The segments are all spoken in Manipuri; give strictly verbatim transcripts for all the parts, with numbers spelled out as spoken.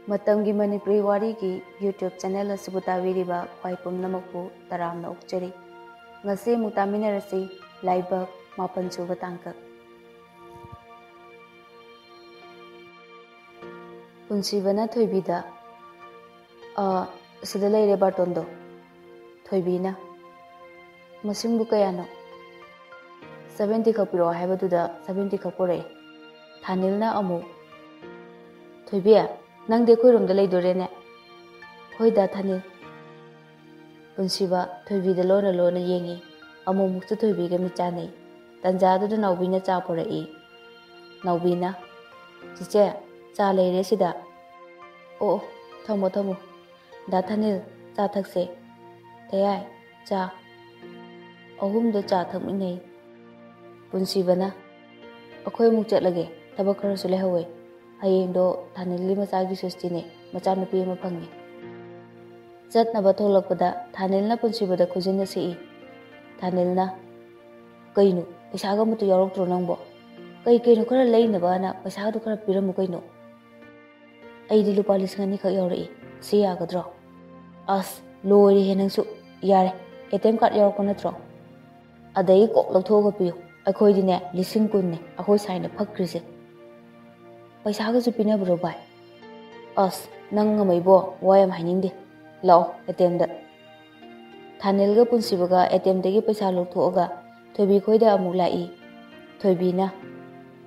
ꯃꯇꯝꯒꯤ ꯃꯅꯤꯄꯨꯔꯤ ꯋꯥꯔꯤꯒꯤ YouTube ꯆꯦꯅꯦꯜ ꯑꯁꯤꯕꯨ ꯇꯥꯕꯤꯔꯤꯕ ꯈ꯭ꯋꯥꯏ ꯄꯨꯝꯅꯃꯛꯄꯨ ꯇꯔꯥꯝꯅ ꯑꯣꯛꯆꯔꯤ꯫ ꯉꯁꯤ ꯑꯃꯨꯛ ꯇꯥꯃꯤꯟꯅꯔꯁꯤ, ꯂꯥꯏꯕꯛ ꯃꯥꯄꯟ ꯁꯨꯕ ꯇꯥꯡꯀꯛ꯫ ꯄꯨꯟꯁꯤꯕꯅ ꯊꯣꯏꯕꯤꯗ, "ꯑ, ꯁꯤꯗ ꯂꯩꯔꯦ ꯕꯥꯔꯇꯣꯟꯗꯣ꯫" ꯊꯣꯏꯕꯤꯅ, "ꯃꯁꯤꯡꯕꯨ ꯀꯌꯥꯅꯣ?" "ꯁꯚꯦꯟꯇꯤ ꯈꯛ ꯄꯤꯔꯛꯑꯣ ꯍꯥꯏꯕꯗꯨꯗ ꯁꯚꯦꯟꯇꯤ ꯈꯛ ꯄꯨꯔꯛꯑꯦ꯫" ꯊꯥꯅꯤꯜꯅ ꯑꯃꯨꯛ, "ꯊꯣꯏꯕꯤ, ꯅꯪꯗꯤ ꯑꯩꯈꯣꯏꯔꯣꯝꯗ ꯂꯩꯗꯣꯔꯦꯅꯦ?" "ꯍꯣꯏꯗ, ꯊꯥꯅꯤꯜ꯫" ꯄꯨꯟꯁꯤꯕ ꯊꯣꯏꯕꯤꯗ ꯂꯣꯟꯅ ꯂꯣꯟꯅ ꯌꯦꯡꯉꯤ꯫ ꯑꯃꯨꯛꯃꯨꯛꯁꯨ ꯊꯣꯏꯕꯤꯒ ꯃꯤꯠ ꯆꯥꯟꯅꯩ꯫ ꯇꯟꯖꯥꯗꯨꯗ ꯅꯥꯎꯕꯤꯅ ꯆꯥ ꯄꯨꯔꯛꯏ꯫ ꯅꯥꯎꯕꯤꯅ, "ꯆꯤꯆꯦ, ꯆꯥ ꯂꯩꯔꯦ ꯁꯤꯗ꯫" "ꯑꯣ, ꯑꯣ, ꯊꯝꯃꯣ, ꯊꯝꯃꯣ꯫ ꯗꯥ ꯊꯥꯅꯤꯜ, ꯆꯥ ꯊꯛꯁꯦ꯫" "ꯇꯌꯥꯏ, ꯆꯥ꯫" ꯑꯍꯨꯝꯗꯣ ꯆꯥ ꯊꯛꯃꯤꯟꯅꯩ꯫ ꯄꯨꯟꯁꯤꯕꯅ, "ꯑꯩꯈꯣꯏ ꯑꯃꯨꯛ ꯆꯠꯂꯒꯦ, ꯊꯕꯛ ꯈꯔꯁꯨ ꯂꯩꯍꯧꯋꯦ꯫ ꯍꯌꯦꯡꯗꯣ ꯊꯥꯅꯤꯜꯒꯤ ꯃꯆꯥꯒꯤ ꯁꯣꯁꯇꯤꯅꯦ, ꯃꯆꯥꯅꯨꯄꯤ ꯑꯃ ꯐꯪꯉꯦ꯫" ꯆꯠꯅꯕ ꯊꯣꯛꯂꯛꯄꯗ ꯊꯥꯅꯤꯜꯅ ꯄꯨꯟꯁꯤꯕꯗ ꯈꯨꯖꯤꯟꯅ ꯁꯤꯛꯏ꯫ ꯊꯥꯅꯤꯜꯅ, "ꯀꯩꯅꯣ, ꯄꯩꯁꯥꯒ ꯑꯃꯠꯇ ꯌꯥꯎꯔꯛꯇ꯭ꯔꯣ ꯅꯪꯕꯣ? ꯀꯩ ꯀꯩꯅꯣ ꯈꯔ ꯂꯩꯅꯕꯅ ꯄꯩꯁꯥꯗꯣ ꯈꯔ ꯄꯤꯔꯝꯃꯨ ꯀꯩꯅꯣ꯫" "ꯑꯩꯗꯤ ꯂꯨꯄꯥ ꯂꯤꯁꯤꯡ ꯑꯅꯤ ꯈꯛ ꯌꯥꯎꯔꯛꯏ, ꯁꯤ ꯌꯥꯒꯗ꯭ꯔꯣ?" "ꯑꯁ, ꯂꯣꯏꯔꯦꯍꯦ ꯅꯪꯁꯨ꯫ ꯌꯥꯔꯦ, ꯑꯦ ꯇꯤ ꯑꯦꯝ ꯀꯥꯔꯗ ꯌꯥꯎꯔꯛꯄ ꯅꯠꯇ꯭ꯔꯣ? ꯑꯗꯒꯤ ꯀꯣꯛ ꯂꯧꯊꯣꯛꯑꯒ ꯄꯤꯌꯨ꯫ ꯑꯩꯈꯣꯏꯗꯤꯅꯦ, ꯂꯤꯁꯤꯡ ꯀꯨꯟꯅꯦ ꯑꯩꯈꯣꯏ ꯁꯥꯏꯅ ꯐꯛꯈ꯭ꯔꯤꯁꯦ꯫" "ꯄꯩꯁꯥꯒꯁꯨ ꯄꯤꯅꯕ꯭ꯔꯣ ꯚꯥꯏ?" "ꯑꯁ, ꯅꯪ ꯉꯝꯃꯩꯕꯣ, ꯋꯥ ꯌꯥꯝ ꯍꯥꯏꯅꯤꯡꯗꯦ꯫ ꯂꯥꯛꯑꯣ, ꯑꯦ ꯇꯤ ꯑꯦꯝꯗ꯫" ꯊꯥꯅꯤꯜꯒ ꯄꯨꯟꯁꯤꯕꯒ ꯑꯦ ꯇꯤ ꯑꯦꯝꯗꯒꯤ ꯄꯩꯁꯥ ꯂꯧꯊꯣꯛꯑꯒ ꯊꯣꯏꯕꯤ ꯈꯣꯏꯗ ꯑꯃꯨꯛ ꯂꯥꯛꯏ꯫ ꯊꯣꯏꯕꯤꯅ,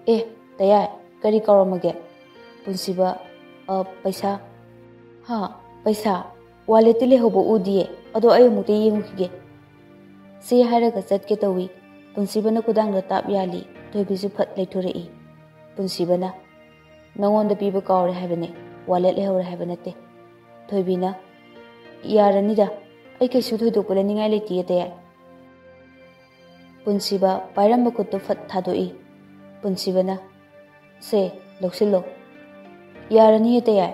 "ꯑꯦ, ꯇꯌꯥꯏ, ꯀꯔꯤ ꯀꯥꯎꯔꯝꯃꯒꯦ?" ꯄꯨꯟꯁꯤꯕ, "ꯑ, ꯄꯩꯁꯥ꯫" "ꯍꯥ, ꯄꯩꯁꯥ? ꯋꯥꯂꯦꯠꯇꯤ ꯂꯩꯍꯧꯕ ꯎꯗꯤꯌꯦ, ꯑꯗꯣ ꯑꯩ ꯑꯃꯨꯛꯇ ꯌꯦꯡꯉꯨꯈꯤꯒꯦ꯫" ꯁꯤ ꯍꯥꯏꯔꯒ ꯆꯠꯀꯦ ꯇꯧꯏ꯫ ꯄꯨꯟꯁꯤꯕꯅ ꯈꯨꯗꯥꯡꯗ ꯇꯥꯞ ꯌꯥꯜꯂꯤ꯫ ꯊꯣꯏꯕꯤꯁꯨ ꯐꯠ ꯂꯩꯊꯣꯔꯛꯏ꯫ ꯄꯨꯟꯁꯤꯕꯅ, "ꯅꯉꯣꯟꯗ ꯄꯤꯕ ꯀꯥꯎꯔꯦ ꯍꯥꯏꯕꯅꯦ, ꯋꯥꯂꯦꯠ ꯂꯩꯍꯧꯔꯦ ꯍꯥꯏꯕ ꯅꯠꯇꯦ꯫" ꯊꯣꯏꯕꯤꯅ, "ꯌꯥꯔꯅꯤꯗ, ꯑꯩ ꯀꯩꯁꯨ ꯊꯣꯏꯗꯣꯛꯄ ꯂꯩꯅꯤꯡꯉꯥꯏ ꯂꯩꯇꯤꯌꯦ, ꯇꯌꯥꯏ꯫" ꯄꯨꯟꯁꯤꯕ ꯄꯥꯏꯔꯝꯕ ꯈꯨꯠꯇꯨ ꯐꯠ ꯊꯥꯗꯣꯛꯏ꯫ ꯄꯨꯟꯁꯤꯕꯅ, "ꯁꯦ, ꯂꯧꯁꯤꯜꯂꯣ꯫" "ꯌꯥꯔꯅꯤꯌꯦ, ꯇꯌꯥꯏ꯫"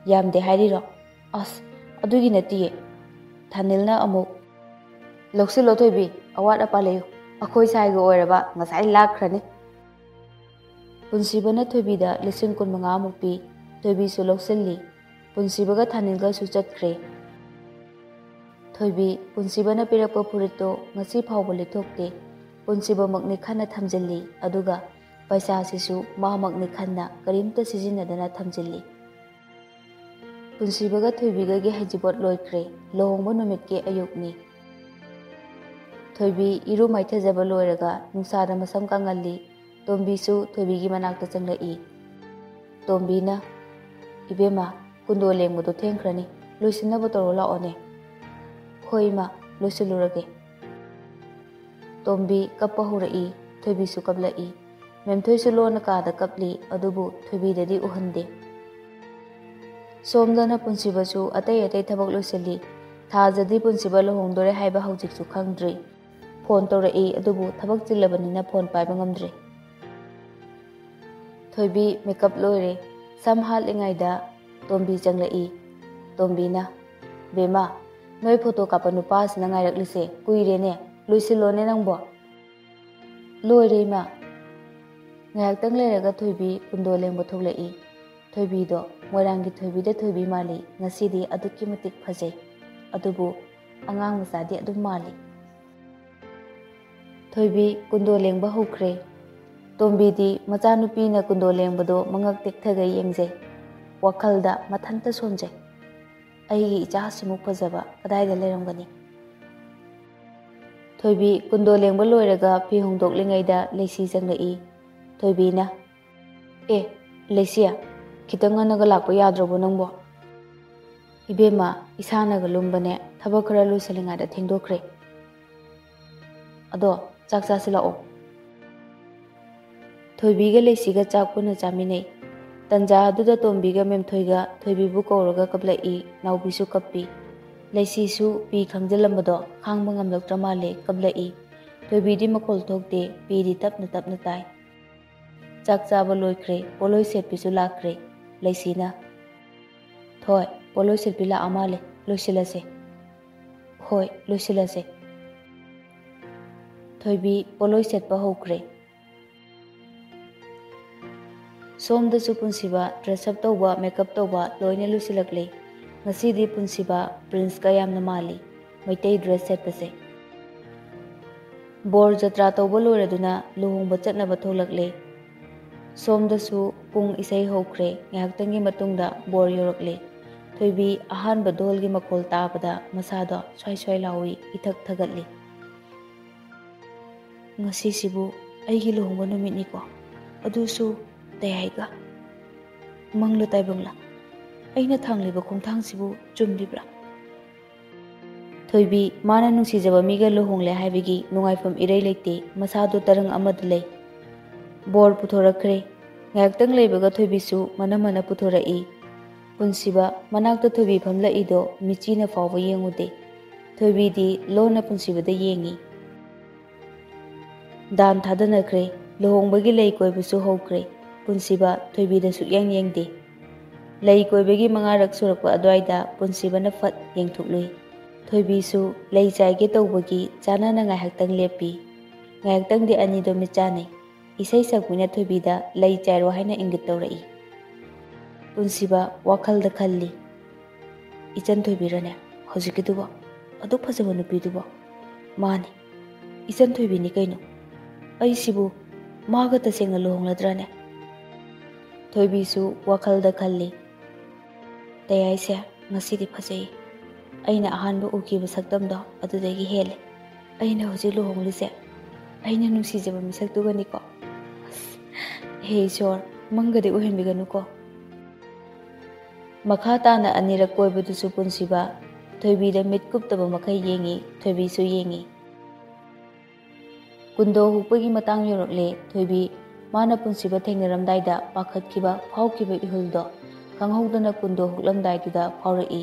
"ꯌꯥꯝꯗꯦ ꯍꯥꯏꯔꯤꯔꯣ?" "ꯑꯁ, ꯑꯗꯨꯒꯤ ꯅꯠꯇꯤꯌꯦ꯫" ꯊꯥꯅꯤꯜꯅ ꯑꯃꯨꯛ, "ꯂꯧꯁꯤꯜꯂꯣ ꯊꯣꯏꯕꯤ, ꯑꯋꯥꯠ ꯑꯄꯥ ꯂꯩꯌꯨ꯫ ꯑꯩꯈꯣꯏ ꯁꯥꯏꯒ ꯑꯣꯏꯔꯕ ꯉꯁꯥꯏ ꯂꯥꯛꯈ꯭ꯔꯅꯤ꯫" ꯄꯨꯟꯁꯤꯕꯅ ꯊꯣꯏꯕꯤꯗ ꯂꯤꯁꯤꯡ ꯀꯨꯟꯃꯉꯥꯃꯨꯛ ꯄꯤ꯫ ꯊꯣꯏꯕꯤꯁꯨ ꯂꯧꯁꯤꯜꯂꯤ꯫ ꯄꯨꯟꯁꯤꯕꯒ ꯊꯥꯅꯤꯜꯒꯁꯨ ꯆꯠꯈ꯭ꯔꯦ꯫ ꯊꯣꯏꯕꯤ, ꯄꯨꯟꯁꯤꯕꯅ ꯄꯤꯔꯛꯄ ꯐꯨꯔꯤꯠꯇꯣ ꯉꯁꯤ ꯐꯥꯎꯕ ꯂꯤꯠꯊꯣꯛꯇꯦ꯫ ꯄꯨꯟꯁꯤꯕꯃꯛꯅꯤ ꯈꯟꯅ ꯊꯝꯖꯤꯜꯂꯤ, ꯑꯗꯨꯒ ꯄꯩꯁꯥꯁꯤꯁꯨ ꯃꯥꯃꯛꯅꯤ ꯈꯟꯅ ꯀꯔꯤꯝꯇ ꯁꯤꯖꯤꯟꯅꯗꯅ ꯊꯝꯖꯤꯜꯂꯤ꯫ ꯄꯨꯟꯁꯤꯕꯒ ꯊꯣꯏꯕꯤꯒꯒꯤ ꯍꯩꯖꯤꯕꯣꯠ ꯂꯣꯏꯈ꯭ꯔꯦ꯫ ꯂꯨꯍꯣꯡꯕ ꯅꯨꯃꯤꯠꯀꯤ ꯑꯌꯨꯛꯅꯤ꯫ ꯊꯣꯏꯕꯤ ꯏꯔꯨ ꯃꯥꯏꯊꯖꯕ ꯂꯣꯏꯔꯒ ꯅꯨꯡꯁꯥꯗ ꯃꯁꯝ ꯀꯪꯍꯜꯂꯤ꯫ ꯇꯣꯝꯕꯤꯁꯨ ꯊꯣꯏꯕꯤꯒꯤ ꯃꯅꯥꯛꯇ ꯆꯪꯂꯛꯏ꯫ ꯇꯣꯝꯕꯤꯅ, "ꯏꯕꯦꯝꯃ, ꯀꯨꯟꯗꯣ ꯂꯦꯡꯕꯗꯣ ꯊꯦꯡꯈ꯭ꯔꯅꯤ, ꯂꯣꯏꯁꯤꯟꯅꯕ ꯇꯧꯔꯣ ꯂꯥꯛꯑꯣꯅꯦ꯫" "ꯍꯣꯏ ꯏꯃꯥ, ꯂꯣꯏꯁꯤꯜꯂꯨꯔꯒꯦ꯫" ꯇꯣꯝꯕꯤ ꯀꯞꯄ ꯍꯧꯔꯛꯏ꯫ ꯊꯣꯏꯕꯤꯁꯨ ꯀꯞꯂꯛꯏ꯫ ꯃꯦꯝꯊꯣꯏꯁꯨ ꯂꯣꯟꯅ ꯀꯥꯗ ꯀꯞꯂꯤ, ꯑꯗꯨꯕꯨ ꯊꯣꯏꯕꯤꯗꯗꯤ ꯎꯍꯟꯗꯦ꯫ ꯁꯣꯝꯗꯅ ꯄꯨꯟꯁꯤꯕꯁꯨ ꯑꯇꯩ ꯑꯇꯩ ꯊꯕꯛ ꯂꯣꯏꯁꯤꯜꯂꯤ꯫ ꯊꯥꯖꯗꯤ ꯄꯨꯟꯁꯤꯕ ꯂꯨꯍꯣꯡꯗꯣꯔꯦ ꯍꯥꯏꯕ ꯍꯧꯖꯤꯛꯁꯨ ꯈꯪꯗ꯭ꯔꯤ꯫ ꯐꯣꯟ ꯇꯧꯔꯛꯏ, ꯑꯗꯨꯕꯨ ꯊꯕꯛ ꯆꯤꯜꯂꯕꯅꯤꯅ ꯐꯣꯟ ꯄꯥꯏꯕ ꯉꯝꯗ꯭ꯔꯦ꯫ ꯊꯣꯏꯕꯤ ꯃꯦꯀꯞ ꯂꯣꯏꯔꯦ꯫ ꯁꯝ ꯍꯥꯠꯂꯤꯉꯩꯗ ꯇꯣꯝꯕꯤ ꯆꯪꯂꯛꯏ꯫ ꯇꯣꯝꯕꯤꯅ, "ꯕꯦꯝꯃ, ꯅꯣꯏ ꯐꯣꯇꯣ ꯀꯥꯞꯄ ꯅꯨꯄꯥꯁꯤꯅ ꯉꯥꯏꯔꯛꯂꯤꯁꯦ ꯀꯨꯏꯔꯦꯅꯦ, ꯂꯣꯏꯁꯤꯜꯂꯣꯅꯦ ꯅꯪꯕꯣ꯫" "ꯂꯣꯏꯔꯦ ꯏꯃꯥ꯫" ꯉꯥꯏꯍꯥꯛꯇꯪ ꯂꯩꯔꯒ ꯊꯣꯏꯕꯤ ꯀꯨꯟꯗꯣ ꯂꯦꯡꯕ ꯊꯣꯛꯂꯛꯏ꯫ ꯊꯣꯏꯕꯤꯗꯣ ꯃꯣꯏꯔꯥꯡꯒꯤ ꯊꯣꯏꯕꯤꯗ ꯊꯣꯏꯕꯤ ꯃꯥꯜꯂꯤ꯫ ꯉꯁꯤꯗꯤ ꯑꯗꯨꯛꯀꯤ ꯃꯇꯤꯛ ꯐꯖꯩ꯫ ꯑꯗꯨꯕꯨ ꯑꯉꯥꯡ ꯃꯆꯥꯗꯤ ꯑꯗꯨꯝ ꯃꯥꯜꯂꯤ꯫ ꯊꯣꯏꯕꯤ ꯀꯨꯟꯗꯣ ꯂꯦꯡꯕ ꯍꯧꯈ꯭ꯔꯦ꯫ ꯇꯣꯝꯕꯤꯗꯤ ꯃꯆꯥꯅꯨꯄꯤꯅ ꯀꯨꯟꯗꯣ ꯂꯦꯡꯕꯗꯣ ꯃꯉꯛ ꯇꯦꯛꯊꯒꯩ ꯌꯦꯡꯖꯩ꯫ ꯋꯥꯈꯜꯗ ꯃꯊꯟꯇ ꯁꯣꯟꯖꯩ, "ꯑꯩꯒꯤ ꯏꯆꯥꯁꯤꯃꯨꯛ ꯐꯖꯕ ꯀꯗꯥꯏꯗ ꯂꯩꯔꯝꯒꯅꯤ?" ꯊꯣꯏꯕꯤ ꯀꯨꯟꯗꯣ ꯂꯦꯡꯕ ꯂꯣꯏꯔꯒ ꯐꯤ ꯍꯣꯡꯗꯣꯛꯂꯤꯉꯩꯗ ꯂꯩꯁꯤ ꯆꯪꯂꯛꯏ꯫ ꯊꯣꯏꯕꯤꯅ, "ꯑꯦ, ꯂꯩꯁꯤ, ꯈꯤꯇꯪ ꯉꯟꯅꯒ ꯂꯥꯛꯄ ꯌꯥꯗ꯭ꯔꯕꯣ ꯅꯪꯕꯣ?" "ꯏꯕꯦꯝꯃ, ꯏꯁꯥꯅꯒ ꯂꯨꯝꯕꯅꯦ, ꯊꯕꯛ ꯈꯔ ꯂꯣꯏꯁꯤꯜꯂꯤꯉꯩꯗ ꯊꯦꯡꯗꯣꯛꯈ꯭ꯔꯦ꯫ ꯑꯗꯣ ꯆꯥꯛ ꯆꯥꯁꯤ ꯂꯥꯛꯑꯣ꯫" ꯊꯣꯏꯕꯤꯒ ꯂꯩꯁꯤꯒ ꯆꯥꯛ ꯄꯨꯟꯅ ꯆꯥꯃꯤꯟꯅꯩ꯫ ꯇꯟꯖꯥ ꯑꯗꯨꯗ ꯇꯣꯝꯕꯤꯒ ꯃꯦꯝꯊꯣꯏꯒ ꯊꯣꯏꯕꯤꯕꯨ ꯀꯧꯔꯒ ꯀꯞꯂꯛꯏ꯫ ꯅꯥꯎꯕꯤꯁꯨ ꯀꯞꯄꯤ꯫ ꯂꯩꯁꯤꯁꯨ ꯄꯤ ꯈꯪꯖꯤꯜꯂꯝꯕꯗꯣ ꯈꯥꯡꯕ ꯉꯝꯂꯛꯇ꯭ꯔ ꯃꯥꯜꯂꯦ, ꯀꯞꯂꯛꯏ꯫ ꯊꯣꯏꯕꯤꯗꯤ ꯃꯈꯣꯜ ꯊꯣꯛꯇꯦ, ꯄꯤꯗꯤ ꯇꯞꯅ ꯇꯞꯅ ꯇꯥꯏ꯫ ꯆꯥꯛ ꯆꯥꯕ ꯂꯣꯏꯈ꯭ꯔꯦ, ꯄꯣꯠꯂꯣꯏ ꯁꯦꯠꯄꯤꯁꯨ ꯂꯥꯛꯈ꯭ꯔꯦ꯫ ꯂꯩꯁꯤꯅ, "ꯊꯣꯏ, ꯄꯣꯠꯂꯣꯏ ꯁꯦꯠꯄꯤ ꯂꯥꯛꯑ ꯃꯥꯜꯂꯦ, ꯂꯣꯏꯁꯤꯜꯂꯁꯦ꯫" "ꯍꯣꯏ, ꯂꯣꯏꯁꯤꯜꯂꯁꯦ꯫" ꯊꯣꯏꯕꯤ ꯄꯣꯠꯂꯣꯏ ꯁꯦꯠꯄ ꯍꯧꯈ꯭ꯔꯦ꯫ ꯁꯣꯝꯗꯁꯨ ꯄꯨꯟꯁꯤꯕ dress up ꯇꯧꯕ, makeup ꯇꯧꯕ ꯂꯣꯏꯅ ꯂꯣꯏꯁꯤꯜꯂꯛꯂꯦ꯫ ꯉꯁꯤꯗꯤ ꯄꯨꯟꯁꯤꯕ princeꯀ ꯌꯥꯝꯅ ꯃꯥꯜꯂꯤ, ꯃꯩꯇꯩ dress ꯁꯦꯠꯄꯁꯦ꯫ ꯕꯣꯔ ꯖꯇ꯭ꯔꯥ ꯇꯧꯕ ꯂꯣꯏꯔꯗꯨꯅ ꯂꯨꯍꯣꯡꯕ ꯆꯠꯅꯕ ꯊꯣꯛꯂꯛꯂꯦ꯫ ꯁꯣꯝꯗꯁꯨ ꯄꯨꯡ ꯏꯁꯩ ꯍꯧꯈ꯭ꯔꯦ꯫ ꯉꯥꯏꯍꯥꯛꯇꯪꯒꯤ ꯃꯇꯨꯡꯗ ꯕꯣꯔ ꯌꯧꯔꯛꯂꯦ꯫ ꯊꯣꯏꯕꯤ ꯑꯍꯥꯟꯕ ꯙꯣꯜꯒꯤ ꯃꯈꯣꯜ ꯇꯥꯕꯗ ꯃꯁꯥꯗꯣ ꯁ꯭ꯋꯥꯏ ꯁ꯭ꯋꯥꯏ ꯂꯥꯎꯏ, ꯏꯊꯛ ꯊꯒꯠꯂꯤ꯫ "ꯉꯁꯤꯁꯤꯕꯨ ꯑꯩꯒꯤ ꯂꯨꯍꯣꯡꯕ ꯅꯨꯃꯤꯠꯅꯤꯀꯣ? ꯑꯗꯨꯁꯨ ꯇꯌꯥꯏꯒ? ꯃꯪꯂ ꯇꯥꯏꯕꯪꯂ? ꯑꯩꯅ ꯊꯥꯡꯂꯤꯕ ꯈꯣꯡꯊꯥꯡꯁꯤꯕꯨ ꯆꯨꯝꯂꯤꯕ꯭ꯔꯥ?" ꯊꯣꯏꯕꯤ ꯃꯥꯅ ꯅꯨꯡꯁꯤꯖꯕ ꯃꯤꯒ ꯂꯨꯍꯣꯡꯂꯦ ꯍꯥꯏꯕꯒꯤ ꯅꯨꯡꯉꯥꯏꯐꯝ ꯏꯔꯩ ꯂꯩꯇꯦ꯫ ꯃꯁꯥꯗꯣ ꯇꯔꯪ ꯑꯃꯗ ꯂꯩ꯫ ꯕꯣꯔ ꯄꯨꯊꯣꯔꯛꯈ꯭ꯔꯦ꯫ ꯉꯥꯏꯍꯥꯛꯇꯪ ꯂꯩꯕꯒ ꯊꯣꯏꯕꯤꯁꯨ ꯃꯅꯝ ꯃꯅ ꯄꯨꯊꯣꯔꯛꯏ꯫ ꯄꯨꯟꯁꯤꯕ ꯃꯅꯥꯛꯇ ꯊꯣꯏꯕꯤ ꯐꯝꯂꯛꯏꯗꯣ ꯃꯤꯆꯤꯅ ꯐꯥꯎꯕ ꯌꯦꯡꯉꯨꯗꯦ꯫ ꯊꯣꯏꯕꯤꯗꯤ ꯂꯣꯟꯅ ꯄꯨꯟꯁꯤꯕꯗ ꯌꯦꯡꯉꯤ꯫ ꯗꯥꯟ ꯊꯥꯗꯅꯈ꯭ꯔꯦ꯫ ꯂꯨꯍꯣꯡꯕꯒꯤ ꯂꯩ ꯀꯣꯏꯕꯁꯨ ꯍꯧꯈ꯭ꯔꯦ꯫ ꯄꯨꯟꯁꯤꯕ ꯊꯣꯏꯕꯤꯗ ꯁꯨꯛꯌꯦꯡ ꯌꯦꯡꯗꯦ꯫ ꯂꯩ ꯀꯣꯏꯕꯒꯤ ꯃꯉꯥꯔꯛ ꯁꯨꯔꯛꯄ ꯑꯗꯨꯋꯥꯏꯗ ꯄꯨꯟꯁꯤꯕꯅ ꯐꯠ ꯌꯦꯡꯊꯣꯛꯂꯨꯏ꯫ ꯊꯣꯏꯕꯤꯁꯨ ꯂꯩ ꯆꯥꯏꯒꯦ ꯇꯧꯕꯒꯤ ꯆꯥꯟꯅꯅ ꯉꯥꯏꯍꯥꯛꯇꯪ ꯂꯦꯞꯄꯤ꯫ ꯉꯥꯏꯍꯥꯛꯇꯪꯗꯤ ꯑꯅꯤꯗꯣ ꯃꯤꯠ ꯆꯥꯟꯅꯩ꯫ ꯏꯁꯩ ꯁꯛꯄꯤꯅ ꯊꯣꯏꯕꯤꯗ ꯂꯩ ꯆꯥꯏꯔꯣ ꯍꯥꯏꯅ ꯏꯪꯒꯤꯠ ꯇꯧꯔꯛꯏ꯫ ꯄꯨꯟꯁꯤꯕ ꯋꯥꯈꯜꯗ ꯈꯜꯂꯤ, "ꯏꯆꯟ ꯊꯣꯏꯕꯤꯔꯅꯦ ꯍꯧꯖꯤꯛꯀꯤꯗꯨꯕꯣ? ꯑꯗꯨꯛ ꯐꯖꯕ ꯅꯨꯄꯤꯗꯨꯕꯣ?" "ꯃꯥꯅꯤ, ꯏꯆꯟ ꯊꯣꯏꯕꯤꯅꯤ ꯀꯩꯅꯣ꯫ ꯑꯩꯁꯤꯕꯨ ꯃꯥꯒ ꯇꯁꯦꯡꯅ ꯂꯨꯍꯣꯡꯂꯗ꯭ꯔꯅꯦ?" ꯊꯣꯏꯕꯤꯁꯨ ꯋꯥꯈꯜꯗ ꯈꯜꯂꯤ, "ꯇꯌꯥꯏꯁꯦ ꯉꯁꯤꯗꯤ ꯐꯖꯩ꯫ ꯑꯩꯅ ꯑꯍꯥꯟꯕ ꯎꯈꯤꯕ ꯁꯛꯇꯝꯗꯣ ꯑꯗꯨꯗꯒꯤ ꯍꯦꯜꯂꯦ꯫ ꯑꯩꯅ ꯍꯧꯖꯤꯛ ꯂꯨꯍꯣꯡꯂꯤꯁꯦ ꯑꯩꯅ ꯅꯨꯡꯁꯤꯖꯕ ꯃꯤꯁꯛꯇꯨꯒꯅꯤꯀꯣ꯫ ꯑꯁ, ꯍꯦ ꯏꯁꯣꯔ, ꯃꯪꯒꯗꯤ ꯑꯣꯏꯍꯟꯕꯤꯒꯅꯨꯀꯣ꯫" ꯃꯈꯥ ꯇꯥꯅ ꯑꯅꯤꯔꯛ ꯀꯣꯏꯕꯗꯨꯁꯨ ꯄꯨꯟꯁꯤꯕ ꯊꯣꯏꯕꯤꯗ ꯃꯤꯠ ꯀꯨꯞꯇꯕ ꯃꯈꯩ ꯌꯦꯡꯉꯤ, ꯊꯣꯏꯕꯤꯁꯨ ꯌꯦꯡꯉꯤ꯫ ꯀꯨꯟꯗꯣ ꯍꯨꯛꯄꯒꯤ ꯃꯇꯥꯡ ꯌꯧꯔꯛꯂꯦ꯫ ꯊꯣꯏꯕꯤ ꯃꯥꯅ ꯄꯨꯟꯁꯤꯕ ꯊꯦꯡꯅꯔꯝꯗꯥꯏꯗ ꯄꯥꯈꯠꯈꯤꯕ, ꯐꯥꯎꯈꯤꯕ ꯏꯍꯨꯜꯗꯣ ꯈꯪꯍꯧꯗꯅ ꯀꯨꯟꯗꯣ ꯍꯨꯛꯂꯝꯗꯥꯏꯗꯨꯗ ꯐꯥꯎꯔꯛꯏ꯫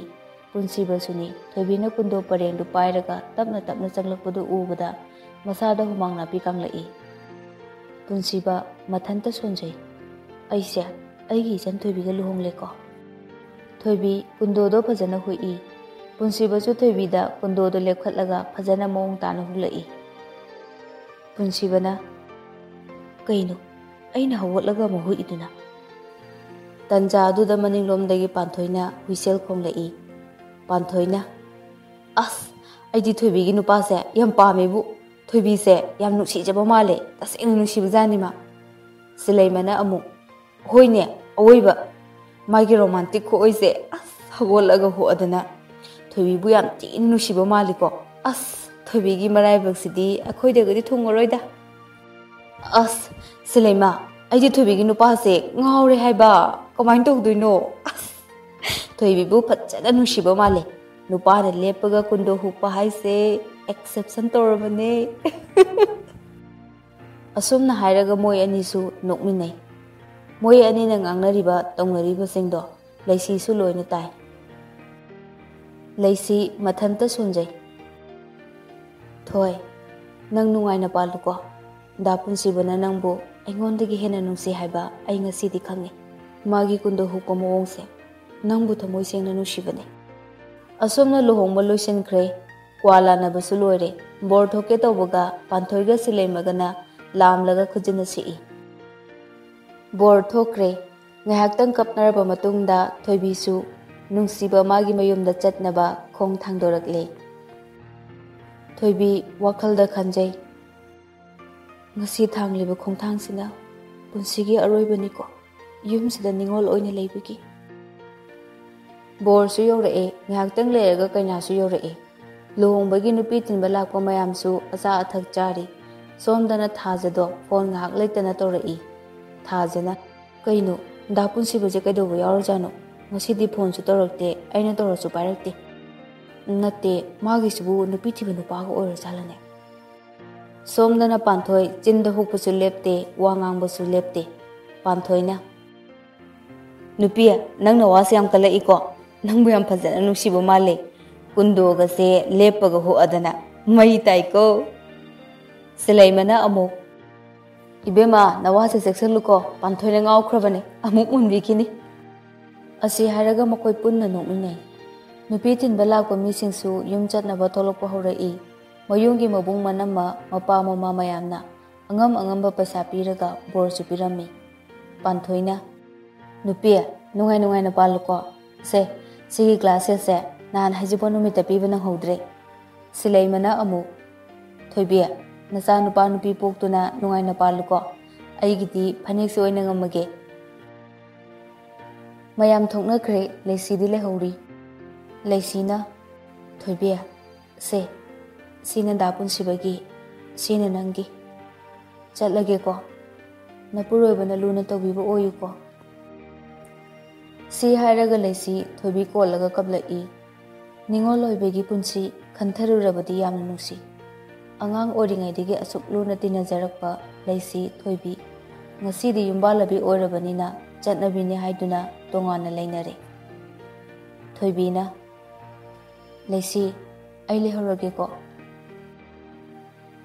ꯄꯨꯟꯁꯤꯕꯁꯨꯅꯤ꯫ ꯊꯣꯏꯕꯤꯅ ꯀꯨꯟꯗꯣ ꯄꯔꯦꯡꯗꯨ ꯄꯥꯏꯔꯒ ꯇꯞꯅ ꯇꯞꯅ ꯆꯪꯂꯛꯄꯗꯨ ꯎꯕꯗ ꯃꯁꯥꯗ ꯍꯨꯃꯥꯡ ꯅꯥꯄꯤ ꯀꯥꯡꯂꯛꯏ꯫ ꯄꯨꯟꯁꯤꯕ ꯃꯊꯟꯇ ꯁꯣꯟꯖꯩ꯫ "ꯑꯩꯁꯦ ꯑꯩꯒꯤ ꯏꯆꯟ ꯊꯣꯏꯕꯤꯒ ꯂꯨꯍꯣꯡꯂꯦꯀꯣ?" ꯊꯣꯏꯕꯤ ꯀꯨꯟꯗꯣꯗꯣ ꯐꯖꯅ ꯍꯨꯛꯏ꯫ ꯄꯨꯟꯁꯤꯕꯁꯨ ꯊꯣꯏꯕꯤꯗ ꯀꯨꯟꯗꯣꯗꯣ ꯂꯦꯞꯈꯠꯂꯒ ꯐꯖꯅ ꯃꯑꯣꯡ ꯇꯥꯅ ꯍꯨꯛꯂꯛꯏ꯫ ꯄꯨꯟꯁꯤꯕꯅ, "ꯀꯩꯅꯣ, ꯑꯩꯅ ꯍꯧꯒꯠꯂꯒ ꯑꯃꯨꯛ ꯍꯨꯛꯏꯗꯨꯅ? ꯇꯟꯖꯥ ꯑꯗꯨꯗ ꯃꯅꯤꯡꯂꯣꯝꯗꯒꯤ ꯄꯥꯟꯊꯣꯏꯅ ꯍꯨꯏꯁꯦꯜ ꯈꯣꯡꯂꯛꯏ꯫ ꯄꯥꯟꯊꯣꯏꯅ, "ꯑꯁ, ꯑꯩꯗꯤ ꯊꯣꯏꯕꯤꯒꯤ ꯅꯨꯄꯥꯁꯦ ꯌꯥꯝ ꯄꯥꯝꯃꯦꯕꯨ꯫ ꯊꯣꯏꯕꯤꯁꯦ ꯌꯥꯝ ꯅꯨꯡꯁꯤꯖꯕ ꯃꯥꯜꯂꯦ, ꯇꯁꯦꯡꯅ ꯅꯨꯡꯁꯤꯕꯖꯥꯠꯅꯤ ꯃꯥ꯫" ꯁꯤꯂꯩꯃꯅ ꯑꯃꯨꯛ, "ꯍꯣꯏꯅꯦ, ꯑꯋꯣꯏꯕ꯫ ꯃꯥꯒꯤ ꯔꯣꯃꯥꯟꯇꯤꯛ ꯈꯨꯑꯣꯏꯁꯦ, ꯑꯁ, ꯍꯧꯒꯠꯂꯒ ꯍꯣꯛꯑꯗꯅ ꯊꯣꯏꯕꯤꯕꯨ ꯌꯥꯝ ꯊꯤꯅ ꯅꯨꯡꯁꯤꯕ ꯃꯥꯜꯂꯤꯀꯣ꯫ ꯑꯁ, ꯊꯣꯏꯕꯤꯒꯤ ꯃꯔꯥꯏꯕꯛꯁꯤꯗꯤ ꯑꯩꯈꯣꯏꯗꯒꯗꯤ ꯊꯨꯡꯉꯔꯣꯏꯗ꯫" "ꯑꯁ, ꯁꯤꯂꯩꯃ, ꯑꯩꯗꯤ ꯊꯣꯏꯕꯤꯒꯤ ꯅꯨꯄꯥꯁꯦ ꯉꯥꯎꯔꯦ ꯍꯥꯏꯕ꯫ ꯀꯃꯥꯏꯅ ꯇꯧꯗꯣꯏꯅꯣ? ꯑꯁ, ꯊꯣꯏꯕꯤꯕꯨ ꯐꯖꯅ ꯅꯨꯡꯁꯤꯕ ꯃꯥꯜꯂꯦ꯫ ꯅꯨꯄꯥꯅ ꯂꯦꯞꯄꯒ ꯀꯨꯟꯗꯣ ꯍꯨꯛꯄ ꯍꯥꯏꯁꯦ ꯑꯦꯛꯁꯦꯞꯁꯟ ꯇꯧꯔꯕꯅꯦ꯫" ꯑꯁꯨꯝꯅ ꯍꯥꯏꯔꯒ ꯃꯣꯏ ꯑꯅꯤꯁꯨ ꯅꯣꯛꯃꯤꯟꯅꯩ꯫ ꯃꯣꯏ ꯑꯅꯤꯅ ꯉꯥꯡꯅꯔꯤꯕ ꯇꯧꯅꯔꯤꯕꯁꯤꯡꯗꯣ ꯂꯩꯁꯤꯁꯨ ꯂꯣꯏꯅ ꯇꯥꯏ꯫ ꯂꯩꯁꯤ ꯃꯊꯟꯇ ꯁꯣꯟꯖꯩ꯫ "ꯊꯣꯏ, ꯅꯪ ꯅꯨꯡꯉꯥꯏꯅ ꯄꯥꯜꯂꯨꯀꯣ꯫ ꯗꯥ ꯄꯨꯟꯁꯤꯕꯅ ꯅꯪꯕꯨ ꯑꯩꯉꯣꯟꯗꯒꯤ ꯍꯦꯟꯅ ꯅꯨꯡꯁꯤ ꯍꯥꯏꯕ ꯑꯩ ꯉꯁꯤꯗꯤ ꯈꯪꯉꯤ꯫ ꯃꯥꯒꯤ ꯀꯨꯟꯗꯣ ꯍꯨꯛꯄ ꯃꯑꯣꯡꯁꯦ ꯅꯪꯕꯨ ꯊꯃꯣꯏ ꯁꯦꯡꯅ ꯅꯨꯡꯁꯤꯕꯅꯦ꯫" ꯑꯁꯨꯝꯅ ꯂꯨꯍꯣꯡꯕ ꯂꯣꯏꯁꯤꯟꯈ꯭ꯔꯦ꯫ ꯀ꯭ꯋꯥ ꯂꯥꯟꯅꯕꯁꯨ ꯂꯣꯏꯔꯦ꯫ ꯕꯣꯔ ꯊꯣꯛꯀꯦ ꯇꯧꯕꯒ ꯄꯥꯟꯊꯣꯏꯒ ꯁꯤꯂꯩꯃꯒꯅ ꯂꯥꯝꯂꯒ ꯈꯨꯖꯤꯟꯅ ꯁꯤꯛꯏ꯫ ꯕꯣꯔ ꯊꯣꯛꯈ꯭ꯔꯦ꯫ ꯉꯥꯏꯍꯥꯛꯇꯪ ꯀꯞꯅꯔꯕ ꯃꯇꯨꯡꯗ ꯊꯣꯏꯕꯤꯁꯨ ꯅꯨꯡꯁꯤꯕ ꯃꯥꯒꯤ ꯃꯌꯨꯝꯗ ꯆꯠꯅꯕ ꯈꯣꯡ ꯊꯥꯡꯗꯣꯔꯛꯂꯦ꯫ ꯊꯣꯏꯕꯤ ꯋꯥꯈꯜꯗ ꯈꯟꯖꯩ, "ꯉꯁꯤ ꯊꯥꯡꯂꯤꯕ ꯈꯣꯡꯊꯥꯡꯁꯤꯅ ꯄꯨꯟꯁꯤꯒꯤ ꯑꯔꯣꯏꯕꯅꯤꯀꯣ꯫ ꯌꯨꯝꯁꯤꯗ ꯅꯤꯉꯣꯜ ꯑꯣꯏꯅ ꯂꯩꯕꯒꯤ꯫" ꯕꯣꯔꯁꯨ ꯌꯧꯔꯛꯑꯦ, ꯉꯥꯏꯍꯥꯛꯇꯪ ꯂꯩꯔꯒ ꯀꯩꯅꯥꯁꯨ ꯌꯧꯔꯛꯑꯦ꯫ ꯂꯨꯍꯣꯡꯕꯒꯤ ꯅꯨꯄꯤ ꯊꯤꯟꯕ ꯂꯥꯛꯄ ꯃꯌꯥꯝꯁꯨ ꯑꯆꯥ ꯑꯊꯛ ꯆꯥꯔꯤ꯫ ꯁꯣꯝꯗꯅ ꯊꯥꯖꯗꯣ ꯐꯣꯟ ꯉꯥꯏꯍꯥꯛ ꯂꯩꯇꯅ ꯇꯧꯔꯛꯏ꯫ ꯊꯥꯖꯅ, "ꯀꯩꯅꯣ, ꯗꯥ ꯄꯨꯟꯁꯤꯕꯁꯦ ꯀꯩꯗꯧꯕ ꯌꯥꯎꯔꯖꯥꯠꯅꯣ? ꯉꯁꯤꯗꯤ ꯐꯣꯟꯁꯨ ꯇꯧꯔꯛꯇꯦ, ꯑꯩꯅ ꯇꯧꯔꯁꯨ ꯄꯥꯏꯔꯛꯇꯦ꯫" "ꯅꯠꯇꯦ, ꯃꯥꯒꯤꯁꯤꯕꯨ ꯅꯨꯄꯤ ꯊꯤꯕ ꯅꯨꯄꯥꯒ ꯑꯣꯏꯔꯖꯥꯠꯂꯅꯦ?" ꯁꯣꯝꯗꯅ ꯄꯥꯟꯊꯣꯏ ꯆꯤꯟꯗ ꯍꯨꯛꯄꯁꯨ ꯂꯦꯞꯇꯦ, ꯋꯥ ꯉꯥꯡꯕꯁꯨ ꯂꯦꯞꯇꯦ꯫ ꯄꯥꯟꯊꯣꯏꯅ, "ꯅꯨꯄꯤ, ꯅꯪ ꯅꯋꯥꯁꯦ ꯌꯥꯝ ꯀꯜꯂꯛꯏꯀꯣ꯫ ꯅꯪꯕꯨ ꯌꯥꯝ ꯐꯖꯅ ꯅꯨꯡꯁꯤꯕ ꯃꯥꯜꯂꯦ꯫ ꯀꯨꯟꯗꯣꯒꯁꯦ ꯂꯦꯞꯄꯒ ꯍꯨꯛꯑꯗꯅ ꯃꯩ ꯇꯥꯏꯀꯣ꯫" ꯁꯤꯂꯩꯃꯅ ꯑꯃꯨꯛ, "ꯏꯕꯦꯝꯃ, ꯅꯋꯥꯁꯦ ꯆꯦꯛꯁꯤꯜꯂꯨꯀꯣ, ꯄꯥꯟꯊꯣꯏꯅ ꯉꯥꯎꯈ꯭ꯔꯕꯅꯦ, ꯑꯃꯨꯛ ꯃꯨꯟꯕꯤꯈꯤꯅꯤ꯫" ꯑꯁꯤ ꯍꯥꯏꯔꯒ ꯃꯈꯣꯏ ꯄꯨꯟꯅ ꯅꯣꯛꯃꯤꯟꯅꯩ꯫ ꯅꯨꯄꯤ ꯊꯤꯟꯕ ꯂꯥꯛꯄ ꯃꯤꯁꯤꯡꯁꯨ ꯌꯨꯝ ꯆꯠꯅꯕ ꯊꯣꯛꯂꯛꯄ ꯍꯧꯔꯛꯏ꯫ ꯃꯌꯨꯝꯒꯤ ꯃꯕꯨꯡ ꯃꯅꯝꯃ, ꯃꯄꯥ ꯃꯃꯥ ꯃꯌꯥꯝꯅ ꯑꯉꯝ ꯑꯉꯝꯕ ꯄꯩꯁꯥ ꯄꯤꯔꯒ ꯕꯣꯔꯁꯨ ꯄꯤꯔꯝꯃꯤ꯫ ꯄꯥꯟꯊꯣꯏꯅ, "ꯅꯨꯄꯤ, ꯅꯨꯡꯉꯥꯏ ꯅꯨꯡꯉꯥꯏꯅ ꯄꯥꯜꯂꯨꯀꯣ꯫ ꯁꯦ, ꯁꯤꯒꯤ ꯒ꯭ꯂꯥꯁ ꯁꯦꯠꯁꯦ ꯅꯍꯥꯟ ꯍꯩꯖꯤꯡꯄꯣꯠ ꯅꯨꯃꯤꯠꯇ ꯄꯤꯕ ꯅꯪꯍꯧꯗ꯭ꯔꯦ꯫" ꯁꯤꯂꯩꯃꯅ ꯑꯃꯨꯛ, "ꯊꯣꯏꯕꯤ, ꯅꯆꯥ ꯅꯨꯄꯥ ꯅꯨꯄꯤ ꯄꯣꯛꯇꯨꯅ ꯅꯨꯡꯉꯥꯏꯅ ꯄꯥꯜꯂꯨꯀꯣ꯫ ꯑꯩꯒꯤꯗꯤ ꯐꯅꯦꯛꯁꯤ ꯑꯣꯏꯅ ꯉꯝꯃꯒꯦ꯫" ꯃꯌꯥꯝ ꯊꯣꯛꯅꯈ꯭ꯔꯦ, ꯂꯩꯁꯤꯗꯤ ꯂꯩꯍꯧꯔꯤ꯫ ꯂꯩꯁꯤꯅ, "ꯊꯣꯏꯕꯤ, ꯁꯦ, ꯁꯤꯅ ꯗꯥ ꯄꯨꯟꯁꯤꯕꯒꯤ, ꯁꯤꯅ ꯅꯪꯒꯤ꯫ ꯆꯠꯂꯒꯦꯀꯣ꯫ ꯅꯄꯨꯔꯣꯏꯕꯅ ꯂꯨꯅ ꯇꯧꯕꯤꯕ ꯑꯣꯏꯌꯨꯀꯣ꯫" ꯁꯤ ꯍꯥꯏꯔꯒ ꯂꯩꯁꯤ ꯊꯣꯏꯕꯤ ꯀꯣꯜꯂꯒ ꯀꯞꯂꯛꯏ꯫ ꯅꯤꯉꯣꯜ ꯑꯣꯏꯕꯒꯤ ꯄꯨꯟꯁꯤ ꯈꯟꯊꯔꯨꯔꯕꯗꯤ ꯌꯥꯝꯅ ꯅꯨꯡꯁꯤ꯫ ꯑꯉꯥꯡ ꯑꯣꯏꯔꯤꯉꯩꯗꯒꯤ ꯑꯁꯨꯛ ꯂꯨꯅ ꯇꯤꯟꯅꯖꯔꯛꯄ ꯂꯩꯁꯤ ꯊꯣꯏꯕꯤ ꯉꯁꯤꯗꯤ ꯌꯨꯝꯕꯥꯜꯂꯕꯤ ꯑꯣꯏꯔꯕꯅꯤꯅ ꯆꯠꯅꯕꯤꯅꯤ ꯍꯥꯏꯗꯨꯅ ꯇꯣꯉꯥꯟꯅ ꯂꯩꯅꯔꯦ꯫ ꯊꯣꯏꯕꯤꯅ, "ꯂꯩꯁꯤ, ꯑꯩ ꯂꯩꯍꯧꯔꯒꯦꯀꯣ꯫"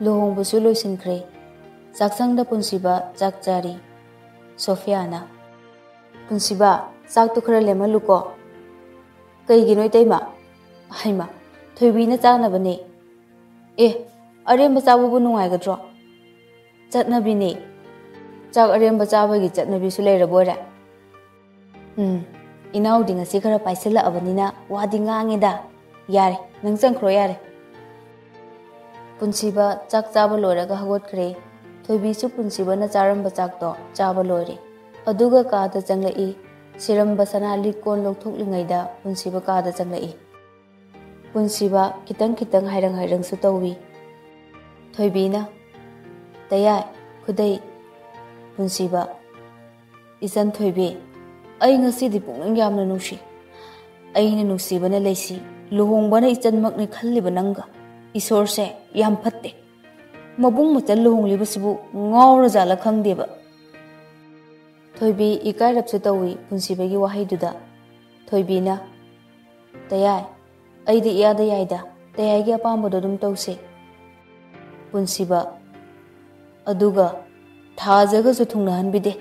ꯂꯨꯍꯣꯡꯕꯁꯨ ꯂꯣꯏꯁꯤꯟꯈ꯭ꯔꯦ꯫ ꯆꯥꯛꯁꯪꯗ ꯄꯨꯟꯁꯤꯕ ꯆꯥꯛ ꯆꯥꯔꯤ꯫ ꯁꯣꯐꯤꯌꯥꯅ, "ꯄꯨꯟꯁꯤꯕ, ꯆꯥꯛꯇꯨ ꯈꯔ ꯂꯦꯝꯍꯜꯂꯨꯀꯣ꯫" "ꯀꯩꯒꯤꯅꯣ ꯏꯇꯩꯃ?" "ꯍꯩꯃ, ꯊꯣꯏꯕꯤꯅ ꯆꯥꯅꯕꯅꯦ꯫" "ꯑꯦ, ꯑꯔꯦꯝꯕ ꯆꯥꯕꯕꯨ ꯅꯨꯡꯉꯥꯏꯒꯗ꯭ꯔꯣ?" "ꯆꯠꯅꯕꯤꯅꯦ꯫ ꯆꯥꯛ ꯑꯔꯦꯝꯕ ꯆꯥꯕꯒꯤ ꯆꯠꯅꯕꯤꯁꯨ ꯂꯩꯔꯕꯣꯏꯔꯦ?" "ꯎꯝ, ꯏꯅꯥꯎꯗꯤ ꯉꯁꯤ ꯈꯔ ꯄꯥꯏꯁꯤꯜꯂꯛꯑꯕꯅꯤꯅ ꯋꯥꯗꯤ ꯉꯥꯡꯉꯦꯗ꯫ ꯌꯥꯔꯦ, ꯅꯪ ꯆꯪꯈ꯭ꯔꯣ ꯌꯥꯔꯦ꯫" ꯄꯨꯟꯁꯤꯕ ꯆꯥꯛ ꯆꯥꯕ ꯂꯣꯏꯔꯒ ꯍꯧꯒꯠꯈ꯭ꯔꯦ꯫ ꯊꯣꯏꯕꯤꯁꯨ ꯄꯨꯟꯁꯤꯕꯅ ꯆꯥꯔꯝꯕ ꯆꯥꯛꯇꯣ ꯆꯥꯕ ꯂꯣꯏꯔꯦ꯫ ꯑꯗꯨꯒ ꯀꯥꯗ ꯆꯪꯂꯛꯏ꯫ ꯁꯤꯔꯝꯕ ꯁꯅꯥ ꯂꯤꯛ ꯀꯣꯟ ꯂꯧꯊꯣꯛꯂꯤꯉꯩꯗ ꯄꯨꯟꯁꯤꯕ ꯀꯥꯗ ꯆꯪꯂꯛꯏ꯫ ꯄꯨꯟꯁꯤꯕ ꯈꯤꯇꯪ ꯈꯤꯇꯪ ꯍꯥꯏꯔꯪ ꯍꯥꯏꯔꯪꯁꯨ ꯇꯧꯏ꯫ ꯊꯣꯏꯕꯤꯅ, "ꯇꯌꯥꯏ, ꯈꯨꯗꯩ꯫" ꯄꯨꯟꯁꯤꯕ, "ꯏꯆꯟ ꯊꯣꯏꯕꯤ, ꯑꯩ ꯉꯁꯤꯗꯤ ꯄꯨꯛꯅꯤꯡ ꯌꯥꯝꯅ ꯅꯨꯡꯁꯤ꯫ ꯑꯩꯅ ꯅꯨꯡꯁꯤꯕꯅ ꯂꯩꯁꯤ, ꯂꯨꯍꯣꯡꯕꯅ ꯏꯆꯟꯃꯛꯅꯤ ꯈꯜꯂꯤꯕ ꯅꯪꯒ꯫ ꯏꯁꯣꯔꯁꯦ ꯌꯥꯝ ꯐꯠꯇꯦ꯫ ꯃꯕꯨꯡ ꯃꯆꯟ ꯂꯨꯍꯣꯡꯂꯤꯕꯁꯤꯕꯨ ꯉꯥꯎꯔꯖꯥꯠꯂ ꯈꯪꯗꯦꯕ꯫" ꯊꯣꯏꯕꯤ ꯏꯀꯥꯏꯔꯞꯁꯨ ꯇꯧꯏ ꯄꯨꯟꯁꯤꯕꯒꯤ ꯋꯥꯍꯩꯗꯨꯗ꯫ ꯊꯣꯏꯕꯤꯅ, "ꯇꯌꯥꯏ, ꯑꯩꯗꯤ ꯏꯌꯥꯗ ꯌꯥꯏꯗ, ꯇꯌꯥꯏꯒꯤ ꯑꯄꯥꯝꯕꯗꯣ ꯑꯗꯨꯝ ꯇꯧꯁꯦ꯫" ꯄꯨꯟꯁꯤꯕ, ꯑꯗꯨꯒ ꯊꯥꯖꯒꯁꯨ ꯊꯨꯡꯅꯍꯟꯕꯤꯗꯦ꯫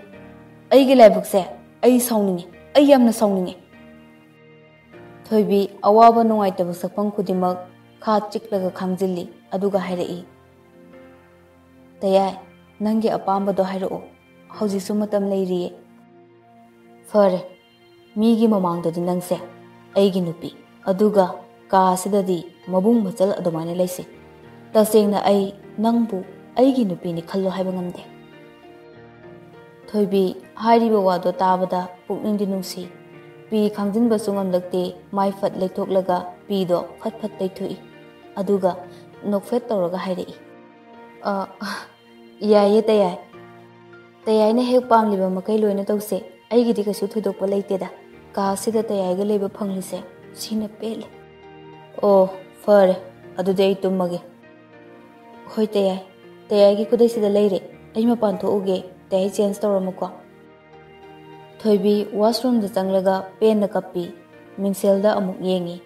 ꯑꯩꯒꯤ ꯂꯥꯏꯕꯛꯁꯦ, ꯑꯩ ꯁꯥꯎꯅꯤꯡꯉꯤ, ꯑꯩ ꯌꯥꯝꯅ ꯁꯥꯎꯅꯤꯡꯉꯤ꯫ ꯊꯣꯏꯕꯤ ꯑꯋꯥꯕ ꯅꯨꯡꯉꯥꯏꯇꯕ ꯁꯛꯐꯝ ꯈꯨꯗꯤꯡꯃꯛ ꯈꯥ ꯆꯤꯛꯂꯒ ꯈꯥꯡꯖꯤꯜꯂꯤ, ꯑꯗꯨꯒ ꯍꯥꯏꯔꯛꯏ, "ꯇꯌꯥꯏ, ꯅꯪꯒꯤ ꯑꯄꯥꯝꯕꯗꯣ ꯍꯥꯏꯔꯛꯑꯣ, ꯍꯧꯖꯤꯛꯁꯨ ꯃꯇꯝ ꯂꯩꯔꯤꯌꯦ꯫" ꯐꯔꯦ, ꯃꯤꯒꯤ ꯃꯃꯥꯡꯗꯗꯤ ꯅꯪꯁꯦ ꯑꯩꯒꯤ ꯅꯨꯄꯤ, ꯑꯗꯨꯒ ꯀꯥ ꯑꯁꯤꯗꯗꯤ ꯃꯕꯨꯡ ꯃꯆꯜ ꯑꯗꯨꯃꯥꯏꯅ ꯂꯩꯁꯦ꯫ ꯇꯁꯦꯡꯅ ꯑꯩ ꯅꯪꯕꯨ ꯑꯩꯒꯤ ꯅꯨꯄꯤꯅꯤ ꯈꯜꯂꯣ ꯍꯥꯏꯕ ꯉꯝꯗꯦ꯫ ꯊꯣꯏꯕꯤ ꯍꯥꯏꯔꯤꯕ ꯋꯥꯗꯣ ꯇꯥꯕꯗ ꯄꯨꯛꯅꯤꯡꯗꯤ ꯅꯨꯡꯁꯤ꯫ ꯄꯤ ꯈꯥꯡꯖꯤꯟꯕꯁꯨ ꯉꯝꯂꯛꯇꯦ, ꯃꯥꯏ ꯐꯠ ꯂꯩꯊꯣꯛꯂꯒ ꯄꯤꯗꯣ ꯐꯠ ꯐꯠ ꯇꯩꯊꯣꯛꯏ꯫ ꯑꯗꯨꯒ ꯅꯣꯛꯐꯦꯠ ꯇꯧꯔꯒ ꯍꯥꯏꯔꯛꯏ, "ꯑ, ꯌꯥꯏꯌꯦ ꯇꯌꯥꯏ꯫ ꯇꯌꯥꯏꯅ ꯍꯦꯛ ꯄꯥꯝꯂꯤꯕ ꯃꯈꯩ ꯂꯣꯏꯅ ꯇꯧꯁꯦ꯫ ꯑꯩꯒꯤꯗꯤ ꯀꯩꯁꯨ ꯊꯣꯏꯗꯣꯛꯄ ꯂꯩꯇꯦꯗ꯫ ꯀꯥ ꯑꯁꯤꯗ ꯇꯌꯥꯏꯒ ꯂꯩꯕ ꯐꯪꯂꯤꯁꯦ ꯁꯤꯅ ꯄꯦꯜꯂꯦ꯫ ꯑꯣ, ꯐꯔꯦ꯫ ꯑꯗꯨꯗꯤ ꯑꯩ ꯇꯨꯝꯃꯒꯦ꯫" "ꯍꯣꯏ ꯇꯌꯥꯏ꯫ ꯇꯌꯥꯏꯒꯤ ꯈꯨꯗꯩꯁꯤꯗ ꯂꯩꯔꯦ꯫ ꯑꯩ ꯃꯄꯥꯟ ꯊꯣꯛꯎꯒꯦ꯫ ꯇꯌꯥꯏ ꯆꯦꯟꯖ ꯇꯧꯔꯝꯃꯨꯀꯣ꯫" ꯊꯣꯏꯕꯤ ꯋꯥꯁꯔꯨꯝꯗ ꯆꯪꯂꯒ ꯄꯦꯟꯅ ꯀꯞꯄꯤ꯫ ꯃꯤꯡꯁꯦꯜꯗ ꯑꯃꯨꯛ ꯌꯦꯡꯉꯤ꯫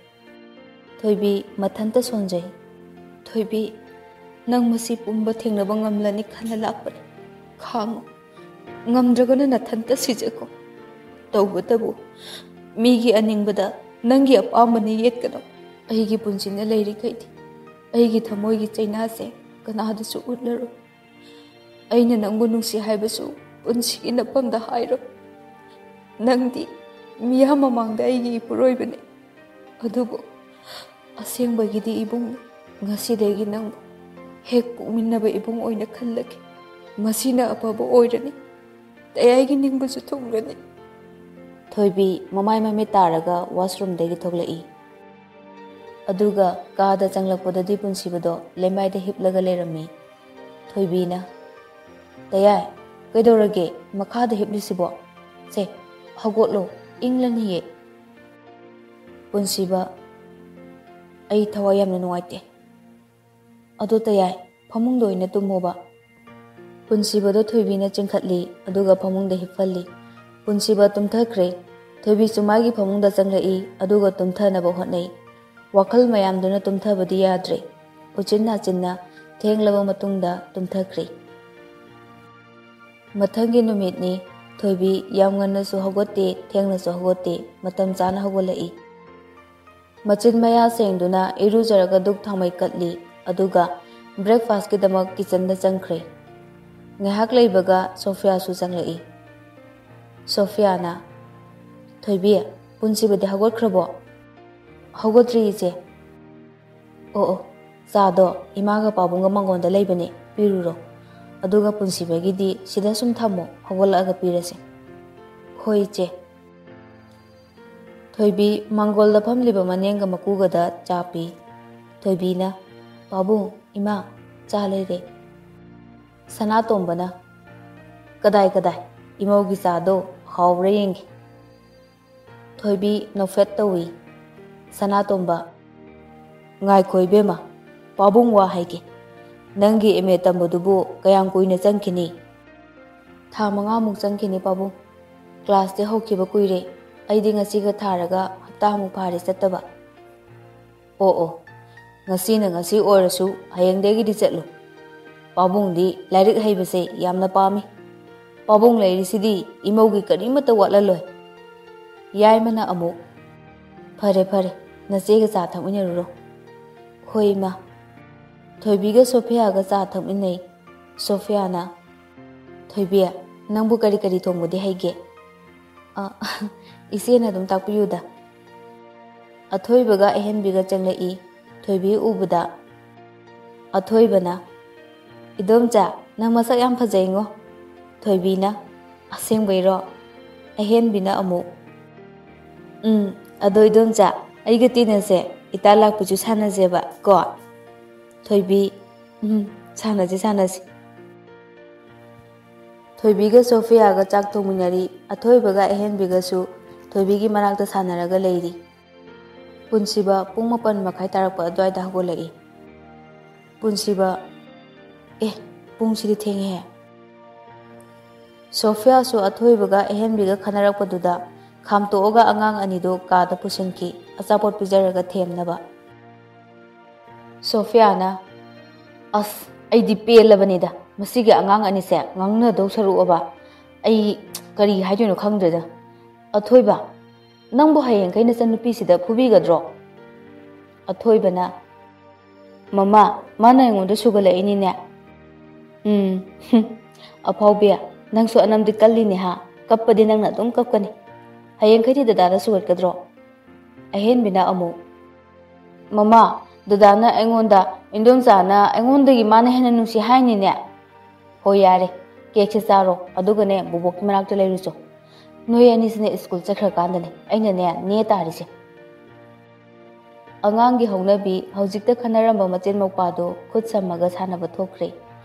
ꯊꯣꯏꯕꯤ ꯃꯊꯟꯇ ꯁꯣꯟꯖꯩ꯫ "ꯊꯣꯏꯕꯤ, ꯅꯪ ꯃꯁꯤ ꯄꯨꯝꯕ ꯊꯦꯡꯅꯕ ꯉꯝꯂꯅꯤ ꯈꯟꯅ ꯂꯥꯛꯄꯅꯤ꯫ ꯈꯥꯡꯉꯨ꯫ ꯉꯝꯗ꯭ꯔꯒꯅ ꯅꯊꯟꯇ ꯁꯤꯖꯈꯣ꯫ ꯇꯧꯕꯇꯕꯨ ꯃꯤꯒꯤ ꯑꯅꯤꯡꯕꯗ ꯅꯪꯒꯤ ꯑꯄꯥꯝꯕꯅ ꯌꯦꯠꯀꯅꯨ꯫ ꯑꯩꯒꯤ ꯄꯨꯟꯁꯤꯅ ꯂꯩꯔꯤꯈꯩꯗꯤ ꯑꯩꯒꯤ ꯊꯃꯣꯏꯒꯤ ꯆꯩꯅꯥꯁꯦ ꯀꯅꯥꯗꯁꯨ ꯎꯠꯂꯔꯣꯏ꯫ ꯑꯩꯅ ꯅꯪꯕꯨ ꯅꯨꯡꯁꯤ ꯍꯥꯏꯕꯁꯨ ꯄꯨꯟꯁꯤꯒꯤ ꯅꯐꯝꯗ ꯍꯥꯏꯔꯣꯏ꯫ ꯅꯪꯗꯤ ꯃꯤꯌꯥꯝ ꯃꯃꯥꯡꯗ ꯑꯩꯒꯤ ꯏꯄꯨꯔꯣꯏꯕꯅꯤ꯫ ꯑꯗꯨꯕꯨ ꯑꯁꯦꯡꯕꯒꯤꯗꯤ ꯏꯕꯨꯡꯅꯤ꯫ ꯉꯁꯤꯗꯒꯤ ꯅꯪꯕꯨ ꯍꯦꯛ ꯄꯣꯛꯃꯤꯟꯅꯕ ꯏꯕꯨꯡ ꯑꯣꯏꯅ ꯈꯜꯂꯒꯦ꯫ ꯃꯁꯤꯅ ꯑꯐꯕ ꯑꯣꯏꯔꯅꯤ꯫ ꯇꯌꯥꯏꯒꯤ ꯅꯤꯡꯕꯁꯨ ꯊꯨꯡꯂꯅꯤ꯫" ꯊꯣꯏꯕꯤ ꯃꯃꯥꯏ ꯃꯃꯤꯠ ꯇꯥꯔꯒ ꯋꯥꯁꯔꯨꯝꯗꯒꯤ ꯊꯣꯛꯂꯛꯏ꯫ ꯑꯗꯨꯒ ꯀꯥꯗ ꯆꯪꯂꯛꯄꯗꯗꯤ ꯄꯨꯟꯁꯤꯕꯗꯣ ꯂꯩꯃꯥꯏꯗ ꯍꯤꯞꯂꯒ ꯂꯩꯔꯝꯃꯤ꯫ ꯊꯣꯏꯕꯤꯅ, "ꯇꯌꯥꯏ, ꯀꯩꯗꯧꯔꯒꯦ ꯃꯈꯥꯗ ꯍꯤꯞꯂꯤꯁꯤꯕꯣ? ꯁꯦ, ꯍꯧꯒꯠꯂꯣ, ꯏꯪꯂꯅꯤꯌꯦ꯫" ꯄꯨꯟꯁꯤꯕ, "ꯑꯩ ꯊꯋꯥꯏ ꯌꯥꯝꯅ ꯅꯨꯡꯉꯥꯏꯇꯦ꯫ ꯑꯗꯣ ꯇꯌꯥꯏ, ꯐꯃꯨꯡꯗ ꯑꯣꯏꯅ ꯇꯨꯝꯃꯣꯕ꯫" ꯄꯨꯟꯁꯤꯕꯗꯣ ꯊꯣꯏꯕꯤꯅ ꯆꯤꯡꯈꯠꯂꯤ, ꯑꯗꯨꯒ ꯐꯃꯨꯡꯗ ꯍꯤꯞꯍꯜꯂꯤ꯫ ꯄꯨꯟꯁꯤꯕ ꯇꯨꯝꯊꯈ꯭ꯔꯦ꯫ ꯊꯣꯏꯕꯤꯁꯨ ꯃꯥꯒꯤ ꯐꯃꯨꯡꯗ ꯆꯪꯂꯛꯏ, ꯑꯗꯨꯒ ꯇꯨꯝꯊꯅꯕ ꯍꯣꯠꯅꯩ꯫ ꯋꯥꯈꯜ ꯃꯌꯥꯝꯗꯨꯅ ꯇꯨꯝꯊꯕꯗꯤ ꯌꯥꯗ꯭ꯔꯦ꯫ ꯎꯆꯤꯟ ꯅꯥꯆꯤꯟꯅ ꯊꯦꯡꯂꯕ ꯃꯇꯨꯡꯗ ꯇꯨꯝꯊꯈ꯭ꯔꯦ꯫ ꯃꯊꯪꯒꯤ ꯅꯨꯃꯤꯠꯅꯤ꯫ ꯊꯣꯏꯕꯤ ꯌꯥꯝ ꯉꯟꯅꯁꯨ ꯍꯧꯒꯠꯇꯦ, ꯊꯦꯡꯅꯁꯨ ꯍꯧꯒꯠꯇꯦ, ꯃꯇꯝ ꯆꯥꯅ ꯍꯧꯒꯠꯂꯛꯏ꯫ ꯃꯆꯤꯟ ꯃꯌꯥ ꯁꯦꯡꯗꯨꯅ ꯏꯔꯨꯖꯔꯒ ꯙꯨꯛ ꯊꯥꯎꯃꯩ ꯀꯠꯂꯤ, ꯑꯗꯨꯒ ꯕ꯭ꯔꯦꯛꯐꯥꯁꯀꯤꯗꯃꯛ ꯀꯤꯆꯟꯗ ꯆꯪꯈ꯭ꯔꯦ꯫ ꯉꯥꯏꯍꯥꯛ ꯂꯩꯕꯒ ꯁꯣꯐꯤꯌꯥꯁꯨ ꯆꯪꯂꯛꯏ꯫ ꯁꯣꯐꯤꯌꯥꯅ, "ꯊꯣꯏꯕꯤ, ꯄꯨꯟꯁꯤꯕꯗꯤ ꯍꯧꯒꯠꯈ꯭ꯔꯕꯣ?" "ꯍꯧꯒꯠꯇ꯭ꯔꯤ, ꯏꯆꯦ꯫" "ꯑꯣ, ꯑꯣ, ꯆꯥꯗꯣ ꯏꯃꯥꯒ ꯄꯥꯕꯨꯡꯒ ꯃꯪꯒꯣꯟꯗ ꯂꯩꯕꯅꯦ, ꯄꯤꯔꯨꯔꯣ꯫ ꯑꯗꯨꯒ ꯄꯨꯟꯁꯤꯕꯒꯤꯗꯤ ꯁꯤꯗ ꯁꯨꯝ ꯊꯝꯃꯣ, ꯍꯧꯒꯠꯂꯛꯑꯒ ꯄꯤꯔꯁꯦ꯫" "ꯍꯣꯏ, ꯏꯆꯦ꯫" ꯊꯣꯏꯕꯤ ꯃꯪꯒꯣꯜꯗ ꯐꯝꯂꯤꯕ ꯃꯅꯦꯝꯒ ꯃꯀꯨꯒꯗ ꯆꯥ ꯄꯤ꯫ ꯊꯣꯏꯕꯤꯅ, "ꯄꯥꯕꯨꯡ, ꯏꯃꯥ, ꯆꯥ ꯂꯩꯔꯦ꯫" ꯁꯅꯥꯇꯣꯝꯕꯅ, "ꯀꯗꯥꯏ, ꯀꯗꯥꯏ? ꯏꯃꯧꯒꯤ ꯆꯥꯗꯣ ꯍꯥꯎꯕ꯭ꯔꯥ ꯌꯦꯡꯒꯦ꯫" ꯊꯣꯏꯕꯤ ꯅꯣꯛꯐꯦꯠ ꯇꯧꯏ꯫ ꯁꯅꯥꯇꯣꯝꯕ, "ꯉꯥꯏꯈꯣ ꯏꯕꯦꯝꯃ, ꯄꯥꯕꯨꯡ ꯋꯥ ꯍꯥꯏꯒꯦ꯫ ꯅꯪꯒꯤ ꯑꯦꯝ ꯑꯦ ꯇꯝꯕꯗꯨꯕꯨ ꯀꯌꯥꯝ ꯀꯨꯏꯅ ꯆꯪꯈꯤꯅꯤ?" "ꯊꯥ ꯃꯉꯥꯃꯨꯛ ꯆꯪꯈꯤꯅꯤ, ꯄꯥꯕꯨꯡ꯫ ꯀ꯭ꯂꯥꯁꯇꯤ ꯍꯧꯈꯤꯕ ꯀꯨꯏꯔꯦ꯫ ꯑꯩꯗꯤ ꯉꯁꯤꯒ ꯊꯥꯔꯒ ꯍꯞꯇꯥꯃꯨꯛ ꯐꯥꯔꯦ ꯆꯠꯇꯕ꯫" "ꯑꯣ, ꯑꯣ, ꯉꯁꯤꯅ ꯉꯁꯤ ꯑꯣꯏꯔꯁꯨ ꯍꯌꯦꯡꯗꯒꯤꯗꯤ ꯆꯠꯂꯨ꯫ ꯄꯥꯕꯨꯡꯗꯤ ꯂꯥꯏꯔꯤꯛ ꯍꯩꯕꯁꯦ ꯌꯥꯝꯅ ꯄꯥꯝꯃꯤ꯫ ꯄꯥꯕꯨꯡ ꯂꯩꯔꯤꯁꯤꯗꯤ ꯏꯃꯧꯒꯤ ꯀꯔꯤꯃꯠꯇ ꯋꯥꯠꯍꯜꯂꯣꯏ꯫" ꯌꯥꯏꯃꯅ ꯑꯃꯨꯛ, "ꯐꯔꯦ, ꯐꯔꯦ, ꯅꯆꯦꯒ ꯆꯥ ꯊꯛꯃꯤꯟꯅꯔꯨꯔꯣ꯫" "ꯍꯣꯏ, ꯏꯃꯥ꯫" ꯊꯣꯏꯕꯤꯒ ꯁꯣꯐꯤꯌꯥꯒ ꯆꯥ ꯊꯛꯃꯤꯟꯅꯩ꯫ ꯁꯣꯐꯤꯌꯥꯅ, "ꯊꯣꯏꯕꯤ, ꯅꯪꯕꯨ ꯀꯔꯤ ꯀꯔꯤ ꯊꯣꯡꯕꯗꯤ ꯍꯩꯒꯦ?" "ꯑ, ꯏꯆꯦꯅ ꯑꯗꯨꯝ ꯇꯥꯛꯄꯤꯌꯨꯗ꯫" ꯑꯊꯣꯏꯕꯒ ꯑꯍꯦꯟꯕꯤꯒ ꯆꯪꯂꯛꯏ꯫ ꯊꯣꯏꯕꯤ ꯎꯕꯗ ꯑꯊꯣꯏꯕꯅ, "ꯏꯗꯣꯝꯆꯥ, ꯅꯪ ꯃꯁꯛ ꯌꯥꯝ ꯐꯖꯩꯉꯣ꯫" ꯊꯣꯏꯕꯤꯅ, "ꯑꯁꯦꯡꯕꯩꯔꯣ?" ꯑꯍꯦꯟꯕꯤꯅ ꯑꯃꯨꯛ, "ꯎꯝ, ꯑꯗꯣ ꯏꯗꯣꯝꯆꯥ, ꯑꯩꯒ ꯇꯤꯟꯅꯁꯦ, ꯏꯇꯥ ꯂꯥꯛꯄꯤꯁꯨ ꯁꯥꯟꯅꯁꯦꯕ ꯀꯣ꯫" ꯊꯣꯏꯕꯤ, "ꯎꯝ, ꯁꯥꯟꯅꯁꯤ, ꯁꯥꯟꯅꯁꯤ꯫" ꯊꯣꯏꯕꯤꯒ ꯁꯣꯐꯤꯌꯥꯒ ꯆꯥꯛ ꯊꯣꯡꯃꯤꯟꯅꯔꯤ꯫ ꯑꯊꯣꯏꯕꯒ ꯑꯍꯦꯟꯕꯤꯒꯁꯨ ꯊꯣꯏꯕꯤꯒꯤ ꯃꯅꯥꯛꯇ ꯁꯥꯟꯅꯔꯒ ꯂꯩꯔꯤ꯫ ꯄꯨꯟꯁꯤꯕ ꯄꯨꯡ ꯃꯥꯄꯟ ꯃꯈꯥꯏ ꯇꯥꯔꯛꯄ ꯑꯗꯨꯋꯥꯏꯗ ꯍꯧꯒꯠꯂꯛꯏ꯫ ꯄꯨꯟꯁꯤꯕ, "ꯑꯦ, ꯄꯨꯡꯁꯤꯗꯤ ꯊꯦꯡꯉꯦꯍꯦ꯫" ꯁꯣꯐꯤꯌꯥꯁꯨ ꯑꯊꯣꯏꯕꯒ ꯑꯍꯦꯟꯕꯤꯒ ꯈꯟꯅꯔꯛꯄꯗꯨꯗ ꯈꯥꯝꯇꯣꯛꯑꯒ ꯑꯉꯥꯡ ꯑꯅꯤꯗꯨ ꯀꯥꯗ ꯄꯨꯁꯤꯟꯈꯤ, ꯑꯆꯥꯄꯣꯠ ꯄꯤꯖꯔꯒ ꯊꯦꯝꯅꯕ꯫ ꯁꯣꯐꯤꯌꯥꯅ, "ꯑꯁ, ꯑꯩꯗꯤ ꯄꯦꯜꯂꯕꯅꯤꯗ, ꯃꯁꯤꯒꯤ ꯑꯉꯥꯡ ꯑꯅꯤꯁꯦ ꯉꯥꯡꯅꯗꯧ ꯁꯔꯨꯛꯑꯕ꯫ ꯑꯩ ꯀꯔꯤ ꯍꯥꯏꯗꯣꯏꯅꯣ ꯈꯪꯗ꯭ꯔꯦꯗ꯫ ꯑꯊꯣꯏꯕ, ꯅꯪꯕꯨ ꯍꯌꯦꯡꯈꯩ ꯅꯆꯟꯅꯨꯄꯤꯁꯤꯗ ꯐꯨꯕꯤꯒꯗ꯭ꯔꯣ?" ꯑꯊꯣꯏꯕꯅ, "ꯃꯃꯥ, ꯃꯥꯅ ꯑꯩꯉꯣꯟꯗ ꯁꯨꯒꯠꯂꯛꯏꯅꯤꯅꯦ꯫" "ꯎꯝ, ꯍꯨꯝ, ꯑꯐꯥꯎꯕꯤ, ꯅꯪꯁꯨ ꯑꯅꯝꯗꯤ ꯀꯜꯂꯤꯅꯦ ꯍꯥ? ꯀꯞꯄꯗꯤ ꯅꯪꯅ ꯑꯗꯨꯝ ꯀꯞꯀꯅꯤ꯫" ꯍꯌꯦꯡꯈꯩꯗꯤ ꯗꯗꯥꯗ ꯁꯨꯒꯠꯀꯗ꯭ꯔꯣ? ꯑꯍꯦꯟꯕꯤꯅ ꯑꯃꯨꯛ, "ꯃꯃꯥ, ꯗꯗꯥꯅ ꯑꯩꯉꯣꯟꯗ, ꯏꯟꯗꯣꯝꯆꯥꯅ ꯑꯩꯉꯣꯟꯗꯒꯤ ꯃꯥꯅ ꯍꯦꯟꯅ ꯅꯨꯡꯁꯤ ꯍꯥꯏꯅꯤꯅꯦ?" "ꯍꯣꯏ, ꯌꯥꯔꯦ, ꯀꯦꯛꯁꯦ ꯆꯥꯔꯣ, ꯑꯗꯨꯒꯅꯦ ꯕꯣꯕꯣꯛꯀꯤ ꯃꯅꯥꯛꯇ ꯂꯩꯔꯨꯆꯣ꯫ ꯅꯣꯏ ꯑꯅꯤꯁꯤꯅ ꯁ꯭ꯀꯨꯜ ꯆꯠꯈ꯭ꯔꯀꯥꯟꯗꯅꯦ ꯑꯩꯅꯅꯦ ꯅꯦ ꯇꯥꯔꯤꯁꯦ꯫" ꯑꯉꯥꯡꯒꯤ ꯍꯧꯅꯕꯤ ꯍꯧꯖꯤꯛꯇ ꯈꯟꯅꯔꯝꯕ ꯃꯆꯤꯟ ꯃꯧꯄꯥꯗꯨ ꯈꯨꯠ ꯁꯝꯃꯒ ꯁꯥꯟꯅꯕ ꯊꯣꯛꯈ꯭ꯔꯦ꯫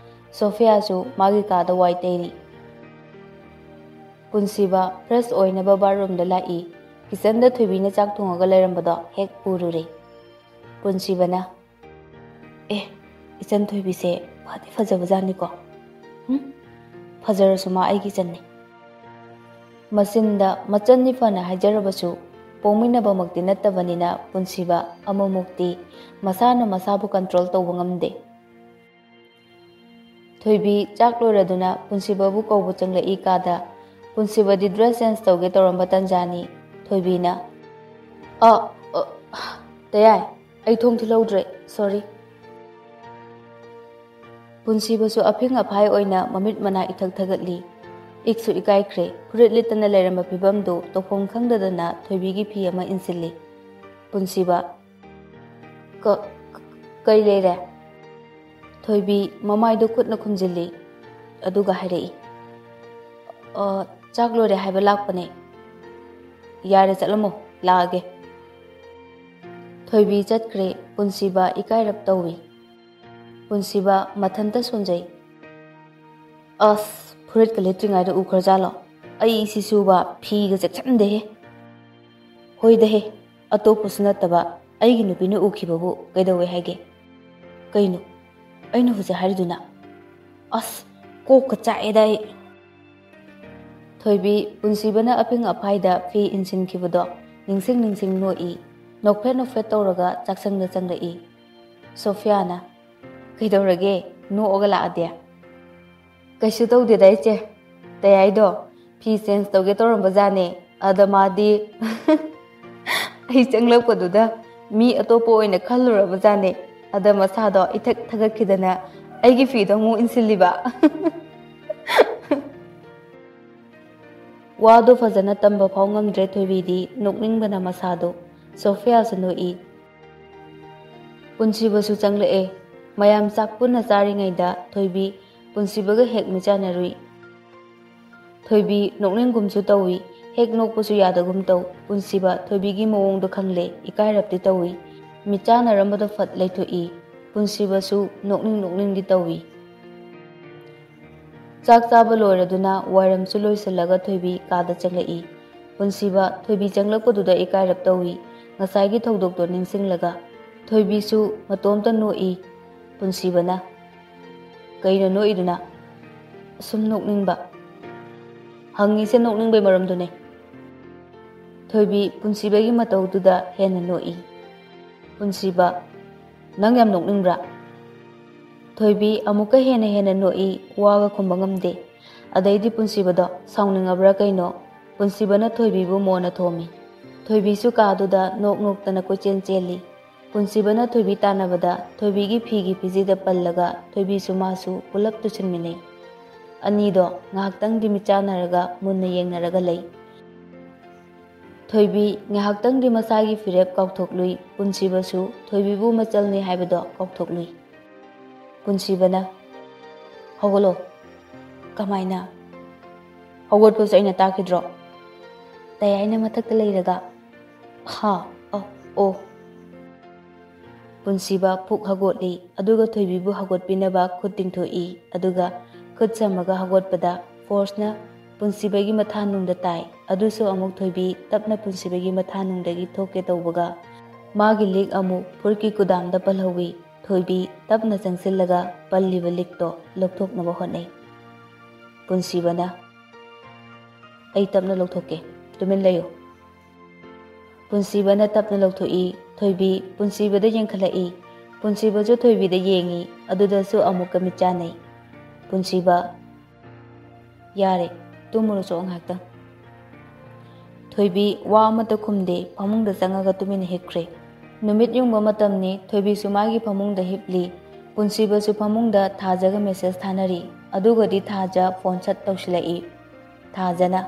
ꯁꯣꯐꯤꯌꯥꯁꯨ ꯃꯥꯒꯤ ꯀꯥꯗ ꯋꯥꯏ ꯇꯩꯔꯤ꯫ ꯄꯨꯟꯁꯤꯕ ꯐ꯭ꯔꯦꯁ ꯑꯣꯏꯅꯕ ꯕꯥꯠꯔꯨꯝꯗ ꯂꯥꯛꯏ꯫ ꯀꯤꯆꯟꯗ ꯊꯣꯏꯕꯤꯅ ꯆꯥꯛ ꯊꯣꯡꯉꯒ ꯂꯩꯔꯝꯕꯗꯣ ꯍꯦꯛ ꯎꯔꯨꯔꯦ꯫ ꯄꯨꯟꯁꯤꯕꯅ, "ꯑꯦ, ꯏꯆꯟ ꯊꯣꯏꯕꯤꯁꯦ ꯐꯗꯤ ꯐꯖꯕꯖꯥꯠꯅꯤꯀꯣ꯫ ꯍꯨꯝ, ꯐꯖꯔꯁꯨ ꯃꯥ ꯑꯩꯒꯤ ꯏꯆꯟꯅꯤ꯫" ꯃꯆꯤꯟꯗ ꯃꯆꯟꯅꯤ ꯐꯅ ꯍꯥꯏꯖꯔꯕꯁꯨ, ꯄꯣꯛꯃꯤꯟꯅꯕꯃꯛꯇꯤ ꯅꯠꯇꯕꯅꯤꯅ ꯄꯨꯟꯁꯤꯕ ꯑꯃꯨꯛꯃꯨꯛꯇꯤ ꯃꯁꯥꯅ ꯃꯁꯥꯕꯨ ꯀꯟꯇ꯭ꯔꯣꯜ ꯇꯧꯕ ꯉꯝꯗꯦ꯫ ꯊꯣꯏꯕꯤ ꯆꯥꯛ ꯂꯣꯏꯔꯗꯨꯅ ꯄꯨꯟꯁꯤꯕꯕꯨ ꯀꯧꯕ ꯆꯪꯂꯛꯏ ꯀꯥꯗ꯫ ꯄꯨꯟꯁꯤꯕꯗꯤ ꯗ꯭ꯔꯦꯁ ꯆꯦꯟꯖ ꯇꯧꯒꯦ ꯇꯧꯔꯝꯕ ꯇꯟꯖꯥꯅꯤ꯫ ꯊꯣꯏꯕꯤꯅ, "ꯑ, ꯑ, ꯇꯌꯥꯏ, ꯑꯩ ꯊꯣꯡ ꯊꯤꯜꯍꯧꯗ꯭ꯔꯦ, ꯁꯣꯔꯤ꯫" ꯄꯨꯟꯁꯤꯕꯁꯨ ꯑꯐꯤꯡ ꯑꯐꯥꯏ ꯑꯣꯏꯅ ꯃꯃꯤꯠ ꯃꯅꯥ ꯏꯊꯛ ꯊꯛꯀꯠꯂꯤ꯫ ꯏꯛꯁꯨ ꯏꯀꯥꯏꯈ꯭ꯔꯦ꯫ ꯐꯨꯔꯤꯠ ꯂꯤꯠꯇꯅ ꯂꯩꯔꯝꯕ ꯐꯤꯕꯝꯗꯨ ꯇꯧꯐꯝ ꯈꯪꯗꯗꯅ ꯊꯣꯏꯕꯤꯒꯤ ꯐꯤ ꯑꯃ ꯏꯟꯁꯤꯜꯂꯤ꯫ ꯄꯨꯟꯁꯤꯕ, "ꯀ-, ꯀ-, ꯀꯩ ꯂꯩꯔꯦ?" ꯊꯣꯏꯕꯤ ꯃꯃꯥꯏꯗꯨ ꯈꯨꯠꯅ ꯈꯨꯝꯖꯤꯜꯂꯤ, ꯑꯗꯨꯒ ꯍꯥꯏꯔꯛꯏ, "ꯑ, ꯆꯥꯛ ꯂꯣꯏꯔꯦ ꯍꯥꯏꯕ ꯂꯥꯛꯄꯅꯦ꯫ ꯌꯥꯔꯦ, ꯆꯠꯂꯝꯃꯣ, ꯂꯥꯛꯑꯒꯦ꯫" ꯊꯣꯏꯕꯤ ꯆꯠꯈ꯭ꯔꯦ꯫ ꯄꯨꯟꯁꯤꯕ ꯏꯀꯥꯏꯔꯞ ꯇꯧꯏ꯫ ꯄꯨꯟꯁꯤꯕ ꯃꯊꯟꯇ ꯁꯣꯟꯖꯩ꯫ "ꯑꯁ, ꯐꯨꯔꯤꯠꯀ ꯂꯤꯠꯇ꯭ꯔꯤꯉꯩꯗ ꯎꯈ꯭ꯔꯖꯥꯠꯂꯣ? ꯑꯩ ꯁꯤꯁꯨꯕ ꯐꯤꯒ ꯆꯦꯛꯁꯤꯟꯗꯦꯍꯦ꯫ ꯍꯣꯏꯗꯍꯦ, ꯑꯇꯣꯞꯄꯁꯨ ꯅꯠꯇꯕ ꯑꯩꯒꯤ ꯅꯨꯄꯤꯅ ꯎꯈꯤꯕꯕꯨ ꯀꯩꯗꯧꯋꯦ ꯍꯥꯏꯒꯦ? ꯀꯩꯅꯣ ꯑꯩꯅ ꯍꯧꯖꯤꯛ ꯍꯥꯏꯔꯤꯗꯨꯅ? ꯑꯁ, ꯀꯣꯛꯀ ꯆꯥꯛꯑꯦꯗ ꯑꯩ꯫" ꯊꯣꯏꯕꯤ ꯄꯨꯟꯁꯤꯕꯅ ꯑꯐꯤꯡ ꯑꯐꯥꯏꯗ ꯐꯤ ꯏꯟꯁꯤꯟꯈꯤꯕꯗꯣ ꯅꯤꯡꯁꯤꯡ ꯅꯤꯡꯁꯤꯡ ꯅꯣꯛꯏ꯫ ꯅꯣꯛꯐꯦꯠ ꯅꯣꯛꯐꯦꯠ ꯇꯧꯔꯒ ꯆꯥꯛꯁꯪꯗ ꯆꯪꯂꯛꯏ꯫ ꯁꯣꯐꯤꯌꯥꯅ, "ꯀꯩꯗꯧꯔꯒꯦ, ꯅꯣꯛꯑꯒ ꯂꯥꯛꯑꯗꯤ?" "ꯀꯩꯁꯨ ꯇꯧꯗꯦꯗ ꯏꯆꯦ, ꯇꯌꯥꯏꯗꯣ ꯐꯤ ꯆꯦꯟꯖ ꯇꯧꯒꯦ ꯇꯧꯔꯝꯕꯖꯥꯠꯅꯦ, ꯑꯗ ꯃꯥꯗꯤ ꯑꯩ ꯆꯪꯂꯛꯄꯗꯨꯗ ꯃꯤ ꯑꯇꯣꯞꯄ ꯑꯣꯏꯅ ꯈꯜꯂꯨꯔꯕꯖꯥꯠꯅꯦ, ꯑꯗ ꯃꯁꯥꯗꯣ ꯏꯊꯛ ꯊꯛꯀꯠꯈꯤꯗꯅ ꯑꯩꯒꯤ ꯐꯤꯗꯣ ꯑꯃꯨꯛ ꯏꯟꯁꯤꯜꯂꯤꯕ꯫" ꯋꯥꯗꯣ ꯐꯖꯅ ꯇꯝꯕ ꯐꯥꯎ ꯉꯝꯗ꯭ꯔꯦ ꯊꯣꯏꯕꯤꯗꯤ ꯅꯣꯛꯅꯤꯡꯕꯅ ꯃꯁꯥꯗꯣ꯫ ꯁꯣꯐꯤꯌꯥꯁꯨ ꯅꯣꯛꯏ꯫ ꯄꯨꯟꯁꯤꯕꯁꯨ ꯆꯪꯂꯛꯑꯦ꯫ ꯃꯌꯥꯝ ꯆꯥꯛ ꯄꯨꯟꯅ ꯆꯥꯔꯤꯉꯩꯗ ꯊꯣꯏꯕꯤ ꯄꯨꯟꯁꯤꯕꯒ ꯍꯦꯛ ꯃꯤꯆꯥꯟꯅꯔꯨꯏ꯫ ꯊꯣꯏꯕꯤ ꯅꯣꯛꯅꯤꯡꯒꯨꯝꯁꯨ ꯇꯧꯏ, ꯍꯦꯛ ꯅꯣꯛꯄꯁꯨ ꯌꯥꯗꯒꯨꯝ ꯇꯧ꯫ ꯄꯨꯟꯁꯤꯕ ꯊꯣꯏꯕꯤꯒꯤ ꯃꯑꯣꯡꯗꯣ ꯈꯪꯂꯦ, ꯏꯀꯥꯏꯔꯞꯇꯤ ꯇꯧꯏ꯫ ꯃꯤꯠꯆꯥꯟꯅꯔꯝꯕꯗꯣ ꯐꯠ ꯂꯩꯊꯣꯛꯏ꯫ ꯄꯨꯟꯁꯤꯕꯁꯨ ꯅꯣꯛꯅꯤꯡ ꯅꯣꯛꯅꯤꯡꯗꯤ ꯇꯧꯏ꯫ ꯆꯥꯛ ꯆꯥꯕ ꯂꯣꯏꯔꯗꯨꯅ ꯋꯥꯏꯔꯝꯁꯨ ꯂꯣꯏꯁꯤꯜꯂꯒ ꯊꯣꯏꯕꯤ ꯀꯥꯗ ꯆꯪꯂꯛꯏ꯫ ꯄꯨꯟꯁꯤꯕ ꯊꯣꯏꯕꯤ ꯆꯪꯂꯛꯄꯗꯨꯗ ꯏꯀꯥꯏꯔꯞ ꯇꯧꯏ꯫ ꯉꯁꯥꯏꯒꯤ ꯊꯧꯗꯣꯛꯇꯣ ꯅꯤꯡꯁꯤꯡꯂꯒ ꯊꯣꯏꯕꯤꯁꯨ ꯃꯇꯣꯝꯇ ꯅꯣꯛꯏ꯫ ꯄꯨꯟꯁꯤꯕꯅ, "ꯀꯩꯅꯣ ꯅꯣꯛꯏꯗꯨꯅ?" "ꯁꯨꯝ ꯅꯣꯛꯅꯤꯡꯕ꯫ ꯍꯪꯉꯤꯁꯦ ꯅꯣꯛꯅꯤꯡꯕꯩ ꯃꯔꯝꯗꯨꯅꯦ꯫" ꯊꯣꯏꯕꯤ ꯄꯨꯟꯁꯤꯕꯒꯤ ꯃꯇꯧꯗꯨꯗ ꯍꯦꯟꯅ ꯅꯣꯛꯏ꯫ ꯄꯨꯟꯁꯤꯕ, "ꯅꯪ ꯌꯥꯝ ꯅꯣꯛꯅꯤꯡꯕ꯭ꯔꯥ?" ꯊꯣꯏꯕꯤ ꯑꯃꯨꯛꯀ ꯍꯦꯟꯅ ꯍꯦꯟꯅ ꯅꯣꯛꯏ, ꯋꯥꯒ ꯈꯨꯝꯕ ꯉꯝꯗꯦ꯫ ꯑꯗꯩꯗꯤ ꯄꯨꯟꯁꯤꯕꯗꯣ ꯁꯥꯎꯅꯤꯡꯉꯕ꯭ꯔꯥ ꯀꯩꯅꯣ, ꯄꯨꯟꯁꯤꯕꯅ ꯊꯣꯏꯕꯤꯕꯨ ꯃꯣꯟꯅ ꯊꯣꯝꯃꯤ꯫ ꯊꯣꯏꯕꯤꯁꯨ ꯀꯥꯗꯨꯗ ꯅꯣꯛ ꯅꯣꯛꯇꯅ ꯀꯣꯏꯆꯦꯟ ꯆꯦꯜꯂꯤ꯫ ꯄꯨꯟꯁꯤꯕꯅ ꯊꯣꯏꯕꯤ ꯇꯥꯟꯅꯕꯗ ꯊꯣꯏꯕꯤꯒꯤ ꯐꯤꯒꯤ ꯐꯤꯖꯤꯗ ꯄꯜꯂꯒ ꯊꯣꯏꯕꯤꯁꯨ ꯃꯥꯁꯨ ꯄꯨꯂꯞ ꯇꯨꯁꯤꯟꯃꯤꯟꯅꯩ꯫ ꯑꯅꯤꯗꯣ ꯉꯥꯏꯍꯥꯛꯇꯪꯗꯤ ꯃꯤꯠꯆꯥꯟꯅꯔꯒ ꯃꯨꯟꯅ ꯌꯦꯡꯅꯔꯒ ꯂꯩ꯫ ꯊꯣꯏꯕꯤ ꯉꯥꯏꯍꯥꯛꯇꯪꯗꯤ ꯃꯁꯥꯒꯤ ꯐꯤꯔꯦꯞ ꯀꯥꯎꯊꯣꯛꯂꯨꯏ, ꯄꯨꯟꯁꯤꯕꯁꯨ ꯊꯣꯏꯕꯤꯕꯨ ꯃꯆꯜꯅꯤ ꯍꯥꯏꯕꯗꯣ ꯀꯥꯎꯊꯣꯛꯂꯨꯏ꯫ ꯄꯨꯟꯁꯤꯕꯅ, "ꯍꯧꯒꯠꯂꯣ꯫" "ꯀꯃꯥꯏꯅ? ꯍꯧꯒꯠꯄꯁꯨ ꯑꯩꯅ ꯇꯥꯛꯈꯤꯗ꯭ꯔꯣ?" "ꯇꯌꯥꯏꯅ ꯃꯊꯛꯇ ꯂꯩꯔꯒ?" "ꯍꯥ? ꯑ, ꯑꯣ꯫" ꯄꯨꯟꯁꯤꯕ ꯄꯨꯛ ꯍꯧꯒꯠꯂꯤ, ꯑꯗꯨꯒ ꯊꯣꯏꯕꯤꯕꯨ ꯍꯧꯒꯠꯄꯤꯅꯕ ꯈꯨꯠ ꯇꯤꯡꯊꯣꯛꯏ, ꯑꯗꯨꯒ ꯈꯨꯠ ꯁꯝꯃꯒ ꯍꯧꯒꯠꯄꯗ ꯐꯣꯔꯁꯅ ꯄꯨꯟꯁꯤꯕꯒꯤ ꯃꯊꯥꯅꯨꯡꯗ ꯇꯥꯏ꯫ ꯑꯗꯨꯁꯨ ꯑꯃꯨꯛ ꯊꯣꯏꯕꯤ ꯇꯞꯅ ꯄꯨꯟꯁꯤꯕꯒꯤ ꯃꯊꯥꯅꯨꯡꯗꯒꯤ ꯊꯣꯛꯀꯦ ꯇꯧꯕꯒ ꯃꯥꯒꯤ ꯂꯤꯛ ꯑꯃꯨꯛ ꯐꯨꯔꯤꯠꯀꯤ ꯀꯨꯗꯥꯝꯗ ꯄꯜꯍꯧꯏ꯫ ꯊꯣꯏꯕꯤ ꯇꯞꯅ ꯆꯪꯁꯤꯜꯂꯒ ꯄꯜꯂꯤꯕ ꯂꯤꯛꯇꯣ ꯂꯧꯊꯣꯛꯅꯕ ꯍꯣꯠꯅꯩ꯫ ꯄꯨꯟꯁꯤꯕꯅ, "ꯑꯩ ꯇꯞꯅ ꯂꯧꯊꯣꯛꯀꯦ, ꯇꯨꯃꯤꯟ ꯂꯩꯌꯨ꯫" ꯄꯨꯟꯁꯤꯕꯅ ꯇꯞꯅ ꯂꯧꯊꯣꯛꯏ꯫ ꯊꯣꯏꯕꯤ ꯄꯨꯟꯁꯤꯕꯗ ꯌꯦꯡꯈꯠꯂꯛꯏ꯫ ꯄꯨꯟꯁꯤꯕꯁꯨ ꯊꯣꯏꯕꯤꯗ ꯌꯦꯡꯏ꯫ ꯑꯗꯨꯗꯁꯨ ꯑꯃꯨꯛꯀ ꯃꯤꯠ ꯆꯥꯟꯅꯩ꯫ ꯄꯨꯟꯁꯤꯕ, "ꯌꯥꯔꯦ, ꯇꯨꯝꯃꯨꯔꯣ ꯆꯣ ꯉꯥꯏꯍꯥꯛꯇꯪ꯫" ꯊꯣꯏꯕꯤ ꯋꯥ ꯑꯃꯠꯇ ꯈꯨꯝꯗꯦ, ꯐꯃꯨꯡꯗ ꯆꯪꯉꯒ ꯇꯨꯃꯤꯟꯅ ꯍꯤꯞꯈ꯭ꯔꯦ꯫ ꯅꯨꯃꯤꯠ ꯌꯨꯡꯕ ꯃꯇꯝꯅꯤ, ꯊꯣꯏꯕꯤꯁꯨ ꯃꯥꯒꯤ ꯐꯃꯨꯡꯗ ꯍꯤꯞꯂꯤ꯫ ꯄꯨꯟꯁꯤꯕꯁꯨ ꯐꯃꯨꯡꯗ ꯊꯥꯖꯒ ꯃꯦꯁꯦꯖ ꯊꯥꯅꯔꯤ꯫ ꯑꯗꯨꯒꯗꯤ ꯊꯥꯖ ꯐꯣꯟ ꯁꯠ ꯇꯧꯁꯤꯜꯂꯛꯏ꯫ ꯊꯥꯖꯅ,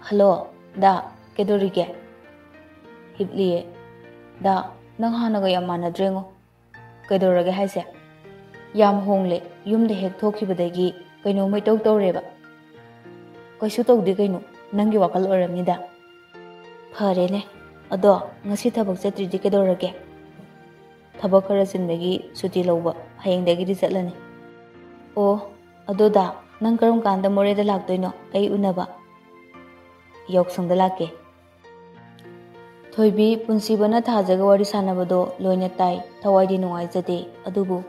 ꯍꯜꯂꯣ, ꯗꯥ, ꯀꯩꯗꯧꯔꯤꯒꯦ? ꯍꯤꯞꯂꯤꯌꯦ꯫ ꯗꯥ, ꯅꯪ ꯍꯥꯟꯅꯒ ꯌꯥꯝ ꯃꯥꯟꯅꯗ꯭ꯔꯦꯉꯣ꯫ ꯀꯩꯗꯧꯔꯒꯦ ꯍꯥꯏꯁꯦ? ꯌꯥꯝ ꯍꯣꯡꯂꯦ, ꯌꯨꯝꯗ ꯍꯦꯛ ꯊꯣꯛꯈꯤꯕꯗꯒꯤ ꯀꯩꯅꯣꯝꯃ ꯏꯇꯧ ꯇꯧꯔꯦꯕ꯫ ꯀꯩꯁꯨ ꯇꯧꯗꯦ ꯀꯩꯅꯣ, ꯅꯪꯒꯤ ꯋꯥꯈꯜ ꯑꯣꯏꯔꯝꯅꯤꯗ꯫ ꯐꯔꯦꯅꯦ, ꯑꯗꯣ ꯉꯁꯤ ꯊꯕꯛ ꯆꯠꯇ꯭ꯔꯤꯗꯤ ꯀꯩꯗꯧꯔꯒꯦ? ꯊꯕꯛ ꯈꯔ ꯆꯤꯟꯕꯒꯤ ꯁꯨꯇꯤ ꯂꯧꯕ, ꯍꯌꯦꯡꯗꯒꯤꯗꯤ ꯆꯠꯂꯅꯤ꯫ ꯑꯣ, ꯑꯗꯣ ꯗꯥ, ꯅꯪ ꯀꯔꯝ ꯀꯥꯟꯗ ꯃꯣꯔꯦꯗ ꯂꯥꯛꯇꯣꯏꯅꯣ ꯑꯩ ꯎꯅꯕ? ꯌꯥꯎꯁꯪꯗ ꯂꯥꯛꯀꯦ꯫ ꯊꯣꯏꯕꯤ, ꯄꯨꯟꯁꯤꯕꯅ ꯊꯥꯖꯒ ꯋꯥꯔꯤ ꯁꯥꯟꯅꯕꯗꯣ ꯂꯣꯏꯅ ꯇꯥꯏ, ꯊꯋꯥꯏꯗꯤ ꯅꯨꯡꯉꯥꯏꯖꯗꯦ, ꯑꯗꯨꯕꯨ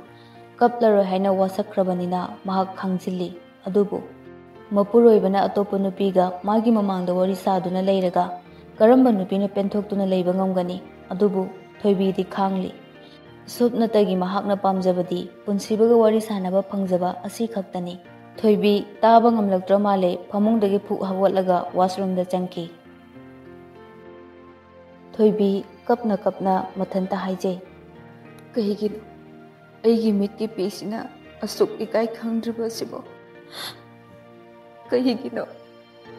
ꯀꯞꯂꯔꯣꯏ ꯍꯥꯏꯅ ꯋꯥꯁꯛꯈ꯭ꯔꯕꯅꯤꯅ ꯃꯍꯥꯛ ꯈꯥꯡꯖꯤꯜꯂꯤ꯫ ꯑꯗꯨꯕꯨ ꯃꯄꯨꯔꯣꯏꯕꯅ ꯑꯇꯣꯞꯄ ꯅꯨꯄꯤꯒ ꯃꯥꯒꯤ ꯃꯃꯥꯡꯗ ꯋꯥꯔꯤ ꯁꯥꯗꯨꯅ ꯂꯩꯔꯒ ꯀꯔꯝꯕ ꯅꯨꯄꯤꯅ ꯄꯦꯟꯊꯣꯛꯇꯨꯅ ꯂꯩꯕ ꯉꯝꯒꯅꯤ? ꯑꯗꯨꯕꯨ ꯊꯣꯏꯕꯤꯗꯤ ꯈꯥꯡꯂꯤ꯫ ꯁꯨꯞꯅꯇꯒꯤ ꯃꯍꯥꯛꯅ ꯄꯥꯝꯖꯕꯗꯤ ꯄꯨꯟꯁꯤꯕꯒ ꯋꯥꯔꯤ ꯁꯥꯟꯅꯕ ꯐꯪꯖꯕ ꯑꯁꯤ ꯈꯛꯇꯅꯤ꯫ ꯊꯣꯏꯕꯤ ꯇꯥꯕ ꯉꯝꯂꯛꯇ꯭ꯔ ꯃꯥꯜꯂꯦ, ꯐꯃꯨꯡꯗꯒꯤ ꯐꯨꯛ ꯍꯧꯒꯠꯂꯒ ꯋꯥꯁꯔꯨꯝꯗ ꯆꯪꯈꯤ꯫ ꯊꯣꯏꯕꯤ ꯀꯞꯅ ꯀꯞꯅ ꯃꯊꯟꯇ ꯍꯥꯏꯖꯩ, "ꯀꯩꯒꯤꯅꯣ ꯑꯩꯒꯤ ꯃꯤꯠꯀꯤ ꯄꯤꯁꯤꯅ ꯑꯁꯨꯛ ꯏꯀꯥꯏ ꯈꯪꯗ꯭ꯔꯤꯕ ꯑꯁꯤꯕꯣ? ꯀꯩꯒꯤꯅꯣ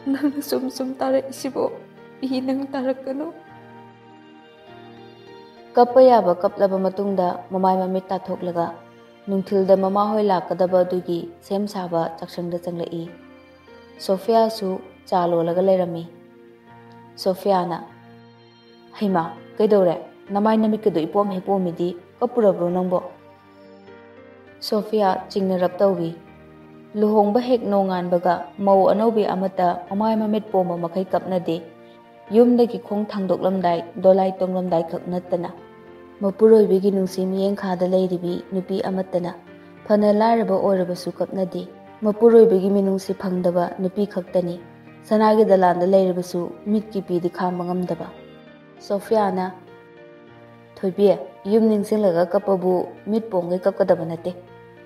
ꯅꯪꯅ ꯁꯨꯝ ꯁꯨꯝ ꯇꯥꯔꯛꯏꯁꯤꯕꯣ? ꯄꯤ, ꯅꯪ ꯇꯥꯔꯛꯀꯅꯨ꯫" ꯀꯞꯄ ꯌꯥꯕ ꯀꯞꯂꯕ ꯃꯇꯨꯡꯗ ꯃꯃꯥꯏ ꯃꯃꯤꯠ ꯇꯥꯊꯣꯛꯂꯒ ꯅꯨꯡꯊꯤꯜꯗ ꯃꯃꯥꯍꯣꯏ ꯂꯥꯛꯀꯗꯕ ꯑꯗꯨꯒꯤ ꯁꯦꯝ ꯁꯥꯕ ꯆꯥꯛꯁꯪꯗ ꯆꯪꯂꯛꯏ꯫ ꯁꯣꯐꯤꯌꯥꯁꯨ ꯆꯥ ꯂꯣꯜꯂꯒ ꯂꯩꯔꯝꯃꯤ꯫ ꯁꯣꯐꯤꯌꯥꯅ, "ꯍꯩꯃꯥ, ꯀꯩꯗꯧꯔꯦ? ꯅꯃꯥꯏ ꯅꯃꯤꯠꯀꯗꯣ ꯏꯄꯣꯝ ꯍꯦꯛ ꯄꯣꯝꯃꯤꯗꯤ, ꯀꯞꯄꯨꯔꯕ꯭ꯔꯣ ꯅꯪꯕꯣ?" ꯁꯣꯐꯤꯌꯥ ꯆꯤꯡꯅꯔꯞ ꯇꯧꯏ꯫ ꯂꯨꯍꯣꯡꯕ ꯍꯦꯛ ꯅꯣꯡꯉꯥꯟꯕꯒ ꯃꯧ ꯑꯅꯧꯕꯤ ꯑꯃꯠꯇ ꯃꯃꯥꯏ ꯃꯃꯤꯠ ꯄꯣꯝꯕ ꯃꯈꯩ ꯀꯞꯅꯗꯦ꯫ ꯌꯨꯝꯗꯒꯤ ꯈꯣꯡ ꯊꯥꯡꯗꯣꯛꯂꯝꯗꯥꯏ, ꯗꯣꯂꯥꯏ ꯇꯣꯡꯂꯝꯗꯥꯏ ꯈꯛ ꯅꯠꯇꯅ꯫ ꯃꯄꯨꯔꯣꯏꯕꯒꯤ ꯅꯨꯡꯁꯤ ꯃꯤꯠꯌꯦꯡꯈꯥꯗ ꯂꯩꯔꯤꯕꯤ ꯅꯨꯄꯤ ꯑꯃꯠꯇꯅ, ꯐꯅ ꯂꯥꯏꯔꯕ ꯑꯣꯏꯔꯕꯁꯨ ꯀꯞꯅꯗꯦ꯫ ꯃꯄꯨꯔꯣꯏꯕꯒꯤ ꯃꯤꯅꯨꯡꯁꯤ ꯐꯪꯗꯕ ꯅꯨꯄꯤ ꯈꯛꯇꯅꯤ ꯁꯅꯥꯒꯤ ꯗꯂꯥꯟꯗ ꯂꯩꯔꯕꯁꯨ ꯃꯤꯠꯀꯤ ꯄꯤꯗꯤ ꯈꯥꯡꯕ ꯉꯝꯗꯕ꯫ ꯁꯣꯐꯤꯌꯥꯅ, "ꯊꯣꯏꯕꯤ, ꯌꯨꯝ ꯅꯤꯡꯁꯤꯡꯂꯒ ꯀꯞꯄꯕꯨ ꯃꯤꯠ ꯄꯣꯝꯒꯩ ꯀꯞꯀꯗꯕ ꯅꯠꯇꯦ꯫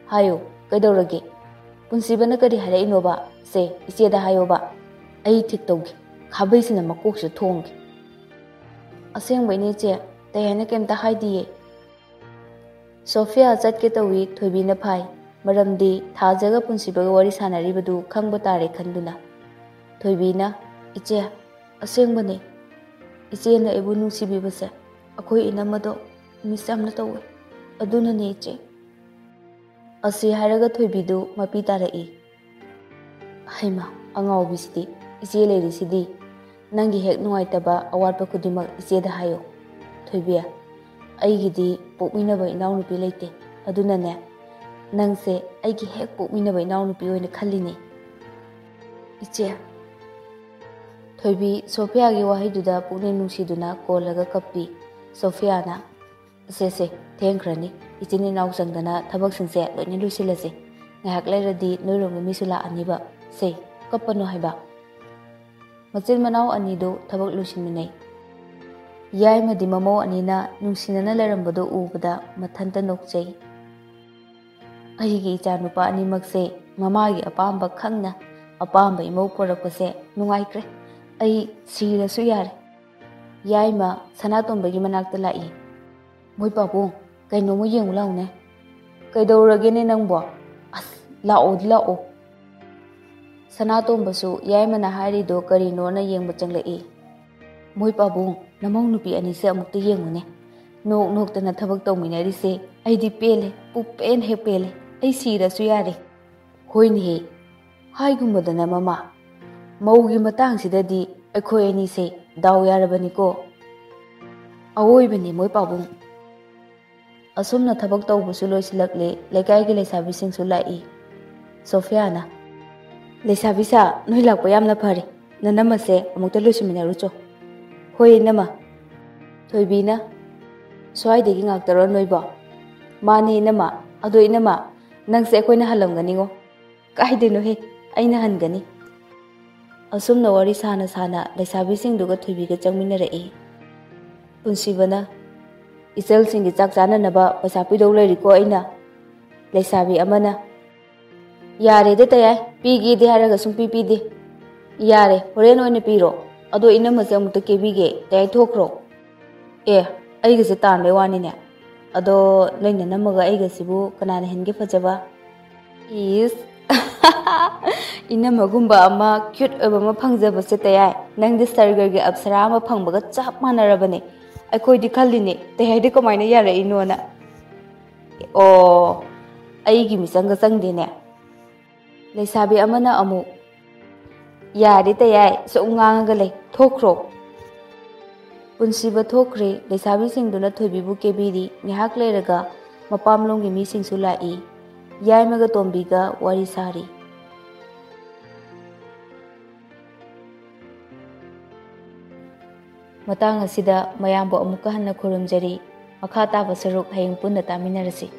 ꯍꯥꯏꯌꯨ, ꯀꯩꯗꯧꯔꯒꯦ? ꯄꯨꯟꯁꯤꯕꯅ ꯀꯔꯤ ꯍꯥꯏꯔꯛꯏꯅꯣꯕ? ꯁꯦ, ꯏꯆꯦꯗ ꯍꯥꯏꯌꯣꯕ꯫ ꯑꯩ ꯊꯤꯛ ꯇꯧꯒꯦ꯫ ꯈꯥꯕꯩꯁꯤꯅ ꯃꯀꯣꯛꯁꯤꯗ ꯊꯣꯡꯒꯦ꯫" "ꯑꯁꯦꯡꯕꯩꯅꯦ ꯏꯆꯦ, ꯇꯩ ꯍꯥꯏꯅ ꯀꯩꯝꯇ ꯍꯥꯏꯗꯤꯌꯦ꯫" ꯁꯣꯐꯤꯌꯥ ꯆꯠꯀꯦ ꯇꯧꯏ, ꯊꯣꯏꯕꯤꯅ ꯐꯥꯏ꯫ ꯃꯔꯝꯗꯤ ꯊꯥꯖꯒ ꯄꯨꯟꯁꯤꯕꯒ ꯋꯥꯔꯤ ꯁꯥꯟꯅꯔꯤꯕꯗꯨ ꯈꯪꯕ ꯇꯥꯔꯦ ꯈꯟꯗꯨꯅ꯫ ꯊꯣꯏꯕꯤꯅ, "ꯏꯆꯦ, ꯑꯁꯦꯡꯕꯅꯦ꯫ ꯏꯆꯦꯅ ꯑꯩꯕꯨ ꯅꯨꯡꯁꯤꯕꯤꯕꯁꯦ ꯑꯩꯈꯣꯏ ꯏꯅꯝꯃꯗꯣ ꯃꯤꯁ ꯌꯥꯝꯅ ꯇꯧꯋꯦ꯫ ꯑꯗꯨꯅꯅꯦ ꯏꯆꯦ꯫" ꯑꯁꯤ ꯍꯥꯏꯔꯒ ꯊꯣꯏꯕꯤꯗꯨ ꯃꯄꯤ ꯇꯥꯔꯛꯏ꯫ "ꯍꯩꯃꯥ, ꯑꯉꯥꯎꯕꯤꯁꯤꯗꯤ, ꯏꯆꯦ ꯂꯩꯔꯤꯁꯤꯗꯤ꯫ ꯅꯪꯒꯤ ꯍꯦꯛ ꯅꯨꯡꯉꯥꯏꯇꯕ ꯑꯋꯥꯠꯄ ꯈꯨꯗꯤꯡꯃꯛ ꯏꯆꯦꯗ ꯍꯥꯏꯌꯣ꯫ ꯊꯣꯏꯕꯤ, ꯑꯩꯒꯤꯗꯤ ꯄꯣꯛꯃꯤꯟꯅꯕ ꯏꯅꯥꯎꯅꯨꯄꯤ ꯂꯩꯇꯦ꯫ ꯑꯗꯨꯅꯅꯦ, ꯅꯪꯁꯦ ꯑꯩꯒꯤ ꯍꯦꯛ ꯄꯣꯛꯃꯤꯟꯅꯕ ꯏꯅꯥꯎꯅꯨꯄꯤ ꯑꯣꯏꯅ ꯈꯜꯂꯤꯅꯦ꯫" "ꯏꯆꯦ꯫" ꯊꯣꯏꯕꯤ ꯁꯣꯐꯤꯌꯥꯒꯤ ꯋꯥꯍꯩꯗꯨꯗ ꯄꯨꯛꯅꯤꯡ ꯅꯨꯡꯁꯤꯗꯨꯅ ꯀꯣꯜꯂꯒ ꯀꯞꯄꯤ꯫ ꯁꯣꯐꯤꯌꯥꯅ, "ꯁꯦ ꯁꯦ, ꯊꯦꯡꯈ꯭ꯔꯅꯤ꯫ ꯏꯆꯤꯟ ꯏꯅꯥꯎ ꯆꯪꯗꯅ ꯊꯕꯛꯁꯤꯡꯁꯦ ꯂꯣꯏꯅ ꯂꯣꯏꯁꯤꯜꯂꯁꯦ꯫ ꯉꯥꯏꯍꯥꯛ ꯂꯩꯔꯗꯤ ꯅꯣꯏꯔꯣꯝꯒꯤ ꯃꯤꯁꯨ ꯂꯥꯛꯑꯅꯤꯕ꯫ ꯁꯦ, ꯀꯞꯄꯅꯨ ꯍꯥꯏꯕ꯫" ꯃꯆꯤꯟ ꯃꯅꯥꯎ ꯑꯅꯤꯗꯨ ꯊꯕꯛ ꯂꯣꯏꯁꯤꯟꯃꯤꯟꯅꯩ꯫ ꯌꯥꯏꯃꯗꯤ ꯃꯃꯧ ꯑꯅꯤꯅ ꯅꯨꯡꯁꯤꯅꯅ ꯂꯩꯔꯝꯕꯗꯨ ꯎꯕꯗ ꯃꯊꯟꯇ ꯅꯣꯛꯆꯩ꯫ "ꯑꯩꯒꯤ ꯏꯆꯥ ꯅꯨꯄꯥ ꯑꯅꯤꯃꯛꯁꯦ ꯃꯃꯥꯒꯤ ꯑꯄꯥꯝꯕ ꯈꯪꯅ ꯑꯄꯥꯝꯕ ꯏꯃꯧ ꯄꯣꯔꯛꯄꯁꯦ ꯅꯨꯡꯉꯥꯏꯈ꯭ꯔꯦ꯫ ꯑꯩ ꯁꯤꯔꯁꯨ ꯌꯥꯔꯦ꯫" ꯌꯥꯏꯃ ꯁꯅꯥꯇꯣꯝꯕꯒꯤ ꯃꯅꯥꯛꯇ ꯂꯥꯛꯏ꯫ "ꯃꯣꯏ ꯄꯥꯕꯨꯡ, ꯀꯩꯅꯣꯝꯃ ꯌꯦꯡꯉꯨ ꯂꯥꯎꯅꯦ꯫" "ꯀꯩꯗꯧꯔꯒꯦꯅꯦ ꯅꯪꯕꯣ?" "ꯑꯁ, ꯂꯥꯛꯑꯣꯗꯤ ꯂꯥꯛꯑꯣ꯫" ꯁꯅꯥꯇꯣꯝꯕꯁꯨ ꯌꯥꯏꯃꯅ ꯍꯥꯏꯔꯤꯗꯣ ꯀꯔꯤꯅꯣꯅ ꯌꯦꯡꯕ ꯆꯪꯂꯛꯏ꯫ "ꯃꯣꯏ ꯄꯥꯕꯨꯡ, ꯅꯃꯧ ꯅꯨꯄꯤ ꯑꯅꯤꯁꯦ ꯑꯃꯨꯛꯇ ꯌꯦꯡꯉꯨꯅꯦ꯫ ꯅꯣꯛ ꯅꯣꯛꯇꯅ ꯊꯕꯛ ꯇꯧꯃꯤꯟꯅꯔꯤꯁꯦ꯫ ꯑꯩꯗꯤ ꯄꯦꯜꯂꯦ, ꯄꯨꯛꯄꯦꯟ ꯍꯦꯛ ꯄꯦꯜꯂꯦ꯫ ꯑꯩ ꯁꯤꯔꯁꯨ ꯌꯥꯔꯦ꯫" "ꯍꯣꯏꯅꯦꯍꯦ, ꯍꯥꯏꯒꯨꯝꯕꯗꯅ ꯃꯃꯥ, ꯃꯧꯒꯤ ꯃꯇꯥꯡꯁꯤꯗꯗꯤ ꯑꯩꯈꯣꯏ ꯑꯅꯤꯁꯦ ꯗꯥꯎ ꯌꯥꯔꯕꯅꯤꯀꯣ꯫" "ꯑꯋꯣꯏꯕꯅꯤ ꯃꯣꯏ ꯄꯥꯕꯨꯡ꯫" ꯑꯁꯨꯝꯅ ꯊꯕꯛ ꯇꯧꯕꯁꯨ ꯂꯣꯏꯁꯤꯜꯂꯛꯂꯦ꯫ ꯂꯩꯀꯥꯏꯒꯤ ꯂꯩꯁꯥꯕꯤꯁꯤꯡꯁꯨ ꯂꯥꯛꯏ꯫ ꯁꯣꯐꯤꯌꯥꯅ, "ꯂꯩꯁꯥꯕꯤ ꯁꯥ, ꯅꯣꯏ ꯂꯥꯛꯄ ꯌꯥꯝꯅ ꯐꯔꯦ꯫ ꯅꯅꯝꯃꯁꯦ ꯑꯃꯨꯛꯇ ꯂꯣꯏꯁꯤꯟꯃꯤꯟꯅꯔꯨꯆꯣ꯫" "ꯍꯣꯏ ꯏꯅꯝꯃ꯫" ꯊꯣꯏꯕꯤꯅ, "ꯁ꯭ꯋꯥꯏꯗꯒꯤ ꯉꯥꯛꯇꯔꯣ ꯅꯣꯏꯕꯣ?" "ꯃꯥꯅꯦ ꯏꯅꯝꯃ꯫ ꯑꯗꯣ ꯏꯅꯝꯃ, ꯅꯪꯁꯦ ꯑꯩꯈꯣꯏꯅ ꯍꯜꯂꯝꯒꯅꯤꯉꯣ꯫" "ꯀꯥꯏꯗꯩꯅꯣꯍꯦ, ꯑꯩꯅ ꯍꯟꯒꯅꯤ꯫" ꯑꯁꯨꯝꯅ ꯋꯥꯔꯤ ꯁꯥꯅ ꯁꯥꯅ ꯂꯩꯁꯥꯕꯤꯁꯤꯡꯗꯨꯒ ꯊꯣꯏꯕꯤꯒ ꯆꯪꯃꯤꯟꯅꯔꯛꯏ꯫ ꯄꯨꯟꯁꯤꯕꯅ, "ꯏꯆꯜꯁꯤꯡꯒꯤ ꯆꯥꯛ ꯆꯥꯅꯅꯕ ꯄꯩꯁꯥ ꯄꯤꯗꯧ ꯂꯩꯔꯤꯀꯣ ꯑꯩꯅ꯫" ꯂꯩꯁꯥꯕꯤ ꯑꯃꯅ, "ꯌꯥꯔꯦꯗ ꯇꯌꯥꯏ, ꯄꯤꯒꯦꯗꯤ ꯍꯥꯏꯔꯒ ꯁꯨꯡꯄꯤ ꯄꯤꯗꯦ꯫ ꯌꯥꯔꯦ, ꯍꯣꯔꯦꯟ ꯑꯣꯏꯅ ꯄꯤꯔꯣ꯫ ꯑꯗꯣ ꯏꯅꯝꯃꯁꯦ ꯑꯃꯨꯛꯇ ꯀꯦꯕꯤꯒꯦ, ꯇꯌꯥꯏ ꯊꯣꯛꯈ꯭ꯔꯣ꯫" "ꯑꯦ, ꯑꯩꯒꯁꯦ ꯇꯥꯟꯕꯩ ꯋꯥꯅꯤꯅꯦ꯫ ꯑꯗꯣ ꯅꯣꯏ ꯅꯅꯝꯃꯒ ꯑꯩꯒꯁꯤꯕꯨ ꯀꯅꯥꯅ ꯍꯦꯟꯒꯦ ꯐꯖꯕ?" ꯏꯁ꯫ ꯏꯅꯝꯃꯒꯨꯝꯕ ꯑꯃ ꯀ꯭ꯌꯨꯠ ꯑꯣꯏꯕ ꯑꯃ ꯐꯪꯖꯕꯁꯦ ꯇꯌꯥꯏ, ꯅꯪꯗꯤ ꯁꯔꯒꯔꯒꯤ ꯑꯞꯁꯔꯥ ꯑꯃ ꯐꯪꯕꯒ ꯆꯞ ꯃꯥꯟꯅꯔꯕꯅꯦ꯫ ꯑꯩꯈꯣꯏꯗꯤ ꯈꯜꯂꯤꯅꯦ, ꯇꯌꯥꯏꯗꯤ ꯀꯃꯥꯏꯅ ꯌꯥꯔꯛꯏꯅꯣꯅ꯫ ꯑꯣ, ꯑꯩꯒꯤ ꯃꯤꯆꯪꯒ ꯆꯪꯗꯦꯅꯦ꯫ ꯂꯩꯁꯥꯕꯤ ꯑꯃꯅ ꯑꯃꯨꯛ, "ꯌꯥꯔꯦ ꯇꯌꯥꯏ, ꯁꯨꯝ ꯉꯥꯡꯉꯒ ꯂꯩ, ꯊꯣꯛꯈ꯭ꯔꯣ"꯫ ꯄꯨꯟꯁꯤꯕ ꯊꯣꯛꯈ꯭ꯔꯦ꯫ ꯂꯩꯁꯥꯕꯤꯁꯤꯡꯗꯨꯅ ꯊꯣꯏꯕꯤꯕꯨ ꯀꯦꯕꯤꯔꯤ꯫ ꯉꯥꯏꯍꯥꯛ ꯂꯩꯔꯒ ꯃꯄꯥꯝꯂꯣꯝꯒꯤ ꯃꯤꯁꯤꯡꯁꯨ ꯂꯥꯛꯏ꯫ ꯌꯥꯏꯃꯒ ꯇꯣꯝꯕꯤꯒ ꯋꯥꯔꯤ ꯁꯥꯔꯤ꯫ ꯃꯇꯥꯡ ꯑꯁꯤꯗ ꯃꯌꯥꯝꯕꯨ ꯑꯃꯨꯛꯀ ꯍꯟꯅ ꯈꯨꯔꯨꯝꯖꯔꯤ꯫ ꯃꯈꯥ ꯇꯥꯕ ꯁꯔꯨꯛ ꯍꯌꯦꯡ ꯄꯨꯟꯅ ꯇꯥꯃꯤꯟꯅꯔꯁꯤ꯫